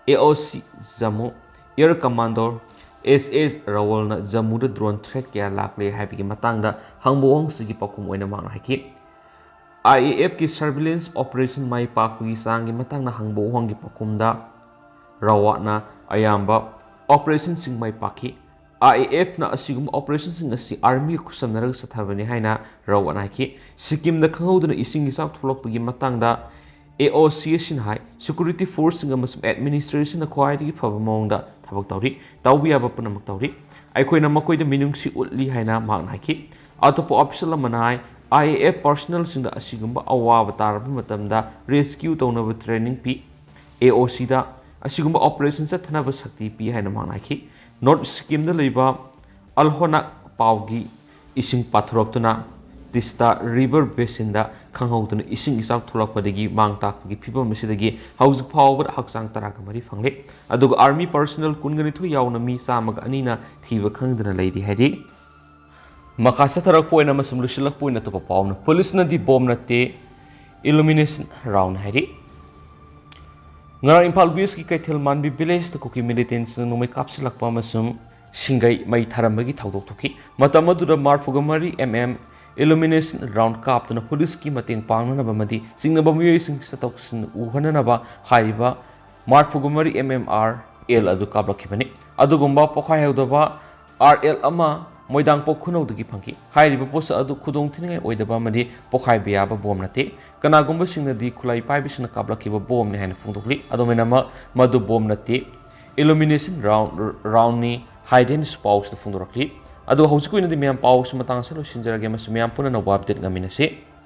A O C, Jammu, Air Commodore S S ꯔꯥꯋꯜꯅ ꯖꯝꯃꯨꯗ drone threat ꯀꯌꯥ ꯂꯥꯛꯂꯦ ꯍꯥꯏꯕꯒꯤ ꯃꯇꯥꯡꯗ ꯍꯪꯕ ꯋꯥꯍꯪꯁꯤꯒꯤ ꯄꯥꯎꯈꯨꯝ ꯑꯣꯏꯅ ꯃꯍꯥꯛꯅ ꯍꯥꯏꯈꯤ꯫ I A Fꯀꯤ surveillance operation ꯃꯥꯏ ꯄꯥꯛꯄꯒꯤ ꯆꯥꯡꯒꯤ ꯃꯇꯥꯡꯗ ꯍꯪꯕ ꯋꯥꯍꯪꯒꯤ ꯄꯥꯎꯈꯨꯝꯗ ꯔꯥꯋꯠꯅ ꯑꯌꯥꯝꯕ operationꯁꯤꯡ ꯃꯥꯏ ꯄꯥꯛꯈꯤ꯫ I A Fꯅ ꯑꯁꯤꯒꯨꯝꯕ operationꯁꯤꯡ ꯑꯁꯤ armyꯒ ꯈꯨꯠꯁꯝꯅꯔꯒ ꯆꯠꯊꯕꯅꯤ ꯍꯥꯏꯅ ꯔꯥꯋꯠꯅ ꯍꯥꯏꯈꯤ꯫ ꯁꯤꯛꯀꯤꯝꯗ ꯈꯪꯍꯧꯗꯅ ꯏꯁꯤꯡ ꯏꯆꯥꯎ ꯊꯣꯛꯂꯛꯄꯒꯤ ꯃꯇꯥꯡꯗ A O C ꯑꯁꯤꯅ ꯍꯥꯏ, security forceꯁꯤꯡ ꯑꯃꯁꯨꯡ administrationꯅ ꯈ꯭ꯋꯥꯏꯗꯒꯤ ꯐꯕ ꯃꯑꯣꯡꯗ ꯊꯕꯛ ꯇꯧꯔꯤ, ꯇꯧꯕ ꯌꯥꯕ ꯄꯨꯝꯅꯃꯛ ꯇꯧꯔꯤ꯫ ꯑꯩꯈꯣꯏꯅ ꯃꯈꯣꯏꯗ ꯃꯤꯅꯨꯡꯁꯤ ꯎꯠꯂꯤ ꯍꯥꯏꯅ ꯃꯍꯥꯛꯅ ꯍꯥꯏꯈꯤ꯫ ꯑꯇꯣꯞꯄ official ꯑꯃꯅ ꯍꯥꯏ, I A F personnelꯁꯤꯡꯗ ꯑꯁꯤꯒꯨꯝꯕ ꯑꯋꯥꯕ ꯇꯥꯔꯕ ꯃꯇꯝꯗ rescue ꯇꯧꯅꯕ training ꯄꯤ꯫ A O Cꯗ ꯑꯁꯤꯒꯨꯝꯕ ꯑꯣꯄꯔꯦꯁꯟ ꯆꯠꯊꯅꯕ ꯁꯛꯇꯤ ꯄꯤ ꯍꯥꯏꯅ ꯃꯍꯥꯛꯅ ꯍꯥꯏꯈꯤ꯫ ꯅꯣꯔꯠ ꯁꯤꯛꯀꯤꯝꯗ ꯂꯩꯕ ꯑꯜꯍꯣꯅꯥꯛ ꯄꯥꯎꯒꯤ ꯏꯁꯤꯡ ꯄꯥꯊꯣꯔꯛꯇꯨꯅ ꯇꯤꯁꯇꯥ ꯔꯤꯚꯔ ꯕꯦꯁꯤꯟꯗ ꯈꯪꯍꯧꯗꯅ ꯏꯁꯤꯡ ꯏꯆꯥꯎ ꯊꯣꯛꯂꯛꯄꯗꯒꯤ ꯃꯥꯡ ꯇꯥꯛꯄꯒꯤ ꯐꯤꯕꯝ ꯑꯁꯤꯗꯒꯤ ꯍꯧꯖꯤꯛ ꯐꯥꯎꯕꯗ ꯍꯛꯆꯥꯡ ꯇꯔꯥꯒ ꯃꯔꯤ ꯐꯪꯂꯦ꯫ ꯑꯗꯨꯒ ꯑꯥꯔꯃꯤ ꯄꯥꯔꯁꯣꯅꯦꯜ ꯀꯨꯟꯒ ꯅꯤꯊꯣꯏ ꯌꯥꯎꯅ ꯃꯤ ꯆꯥꯝꯃꯒ ꯑꯅꯤꯅ ꯊꯤꯕ ꯈꯪꯗꯅ ꯂꯩꯔꯤ ꯍꯥꯏꯔꯤ꯫ ꯃꯈꯥ ꯆꯠꯊꯔꯛꯄ ꯑꯣꯏꯅ ꯑꯃꯁꯨꯡ ꯂꯣꯏꯁꯤꯜꯂꯛꯄ ꯑꯣꯏꯅ ꯑꯇꯣꯞꯄ ꯄꯥꯎ ꯑꯃꯅ, ꯄꯨꯂꯤꯁꯅꯗꯤ ꯕꯣꯝ ꯅꯠꯇꯦ, ꯏꯂꯨꯃꯤꯅꯦꯁꯟ ꯔꯥꯎꯟ ꯍꯥꯏꯔꯤ꯫ ꯉꯔꯥꯡ ꯏꯝꯐꯥꯜ ꯋꯦꯁꯀꯤ ꯀꯩꯊꯦꯜ ꯃꯥꯟꯕꯤ ꯚꯤꯂꯦꯖꯇ ꯀꯨꯀꯤ ꯃꯤꯂꯤꯇꯦꯟꯁꯤꯡꯅ ꯅꯣꯡꯃꯩ ꯀꯥꯞꯁꯤꯜꯂꯛꯄ ꯑꯃꯁꯨꯡ ꯁꯤꯡꯒꯩ ꯃꯩ ꯊꯥꯔꯝꯕꯒꯤ ꯊꯧꯗꯣꯛ ꯊꯣꯛꯈꯤ꯫ ꯃꯇꯝ ꯑꯗꯨꯗ ꯃꯔꯐꯨꯒ ꯃꯔꯤ ꯑꯦꯝ ꯑꯦꯝ ꯏꯂꯨꯃꯤꯅꯦꯁꯟ ꯔꯥꯎꯟ ꯀꯥꯞꯇꯨꯅ ꯄꯨꯂꯤꯁꯀꯤ ꯃꯇꯦꯡ ꯄꯥꯡꯅꯅꯕ ꯑꯃꯗꯤ ꯆꯤꯡꯅꯕ ꯃꯤꯑꯣꯏꯁꯤꯡ ꯆꯠꯊꯣꯛ ꯆꯠꯁꯤꯟ ꯎꯍꯟꯅꯅꯕ ꯍꯥꯏꯔꯤꯕ ꯃꯔꯐꯨꯒ ꯃꯔꯤ ꯑꯦꯝ ꯑꯦꯝ ꯑꯥꯔ ꯑꯦꯜ ꯑꯗꯨ ꯀꯥꯞꯂꯛꯈꯤꯕꯅꯤ꯫ ꯑꯗꯨꯒꯨꯝꯕ ꯄꯣꯈꯥꯏꯍꯧꯗꯕ ꯑꯥꯔ ꯑꯦꯜ ꯑꯃ ꯃꯣꯏꯗꯥꯡꯄꯣꯛ ꯈꯨꯅꯧꯗꯒꯤ ꯐꯪꯈꯤ꯫ ꯍꯥꯏꯔꯤꯕ ꯄꯣꯠꯁꯛ ꯑꯗꯨ ꯈꯨꯗꯣꯡꯊꯤꯅꯤꯡꯉꯥꯏ ꯑꯣꯏꯗꯕ ꯑꯃꯗꯤ ꯄꯣꯈꯥꯏꯕ ꯌꯥꯕ ꯕꯣꯝ ꯅꯠꯇꯦ꯫ ꯀꯅꯥꯒꯨꯝꯕꯁꯤꯡꯅꯗꯤ ꯈꯨꯠꯂꯥꯏ ꯄꯥꯏꯕꯁꯤꯡꯅ ꯀꯥꯞꯂꯛꯈꯤꯕ ꯕꯣꯝꯅꯤ ꯍꯥꯏꯅ ꯐꯣꯡꯗꯣꯛꯂꯤ꯫ ꯑꯗꯨꯃꯥꯏꯅꯃꯛ ꯃꯗꯨ ꯕꯣꯝ ꯅꯠꯇꯦ, ꯏꯂꯨꯃꯤꯅꯦꯁꯟ ꯔꯥꯎꯟ, ꯔꯥꯎꯟꯅꯤ ꯍꯥꯏꯗꯦꯅꯁꯨ ꯄꯥꯎꯁꯤꯗ ꯐꯣꯡꯗꯣꯔꯛꯂꯤ꯫ ꯑꯗꯣ ꯍꯧꯖꯤꯛꯀꯤ ꯑꯣꯏꯅꯗꯤ ꯃꯌꯥꯝ ꯄꯥꯎꯁꯤ ꯃꯇꯥꯡ ꯑꯁꯤꯗ ꯂꯣꯏꯁꯤꯟꯖꯔꯒꯦ ꯑꯃꯁꯨꯡ ꯃꯌꯥꯝ ꯄꯨꯟꯅ ꯑꯅꯧꯕ ꯑꯞꯗꯦꯠ ꯉꯥꯏꯃꯤꯟꯅꯁꯤ꯫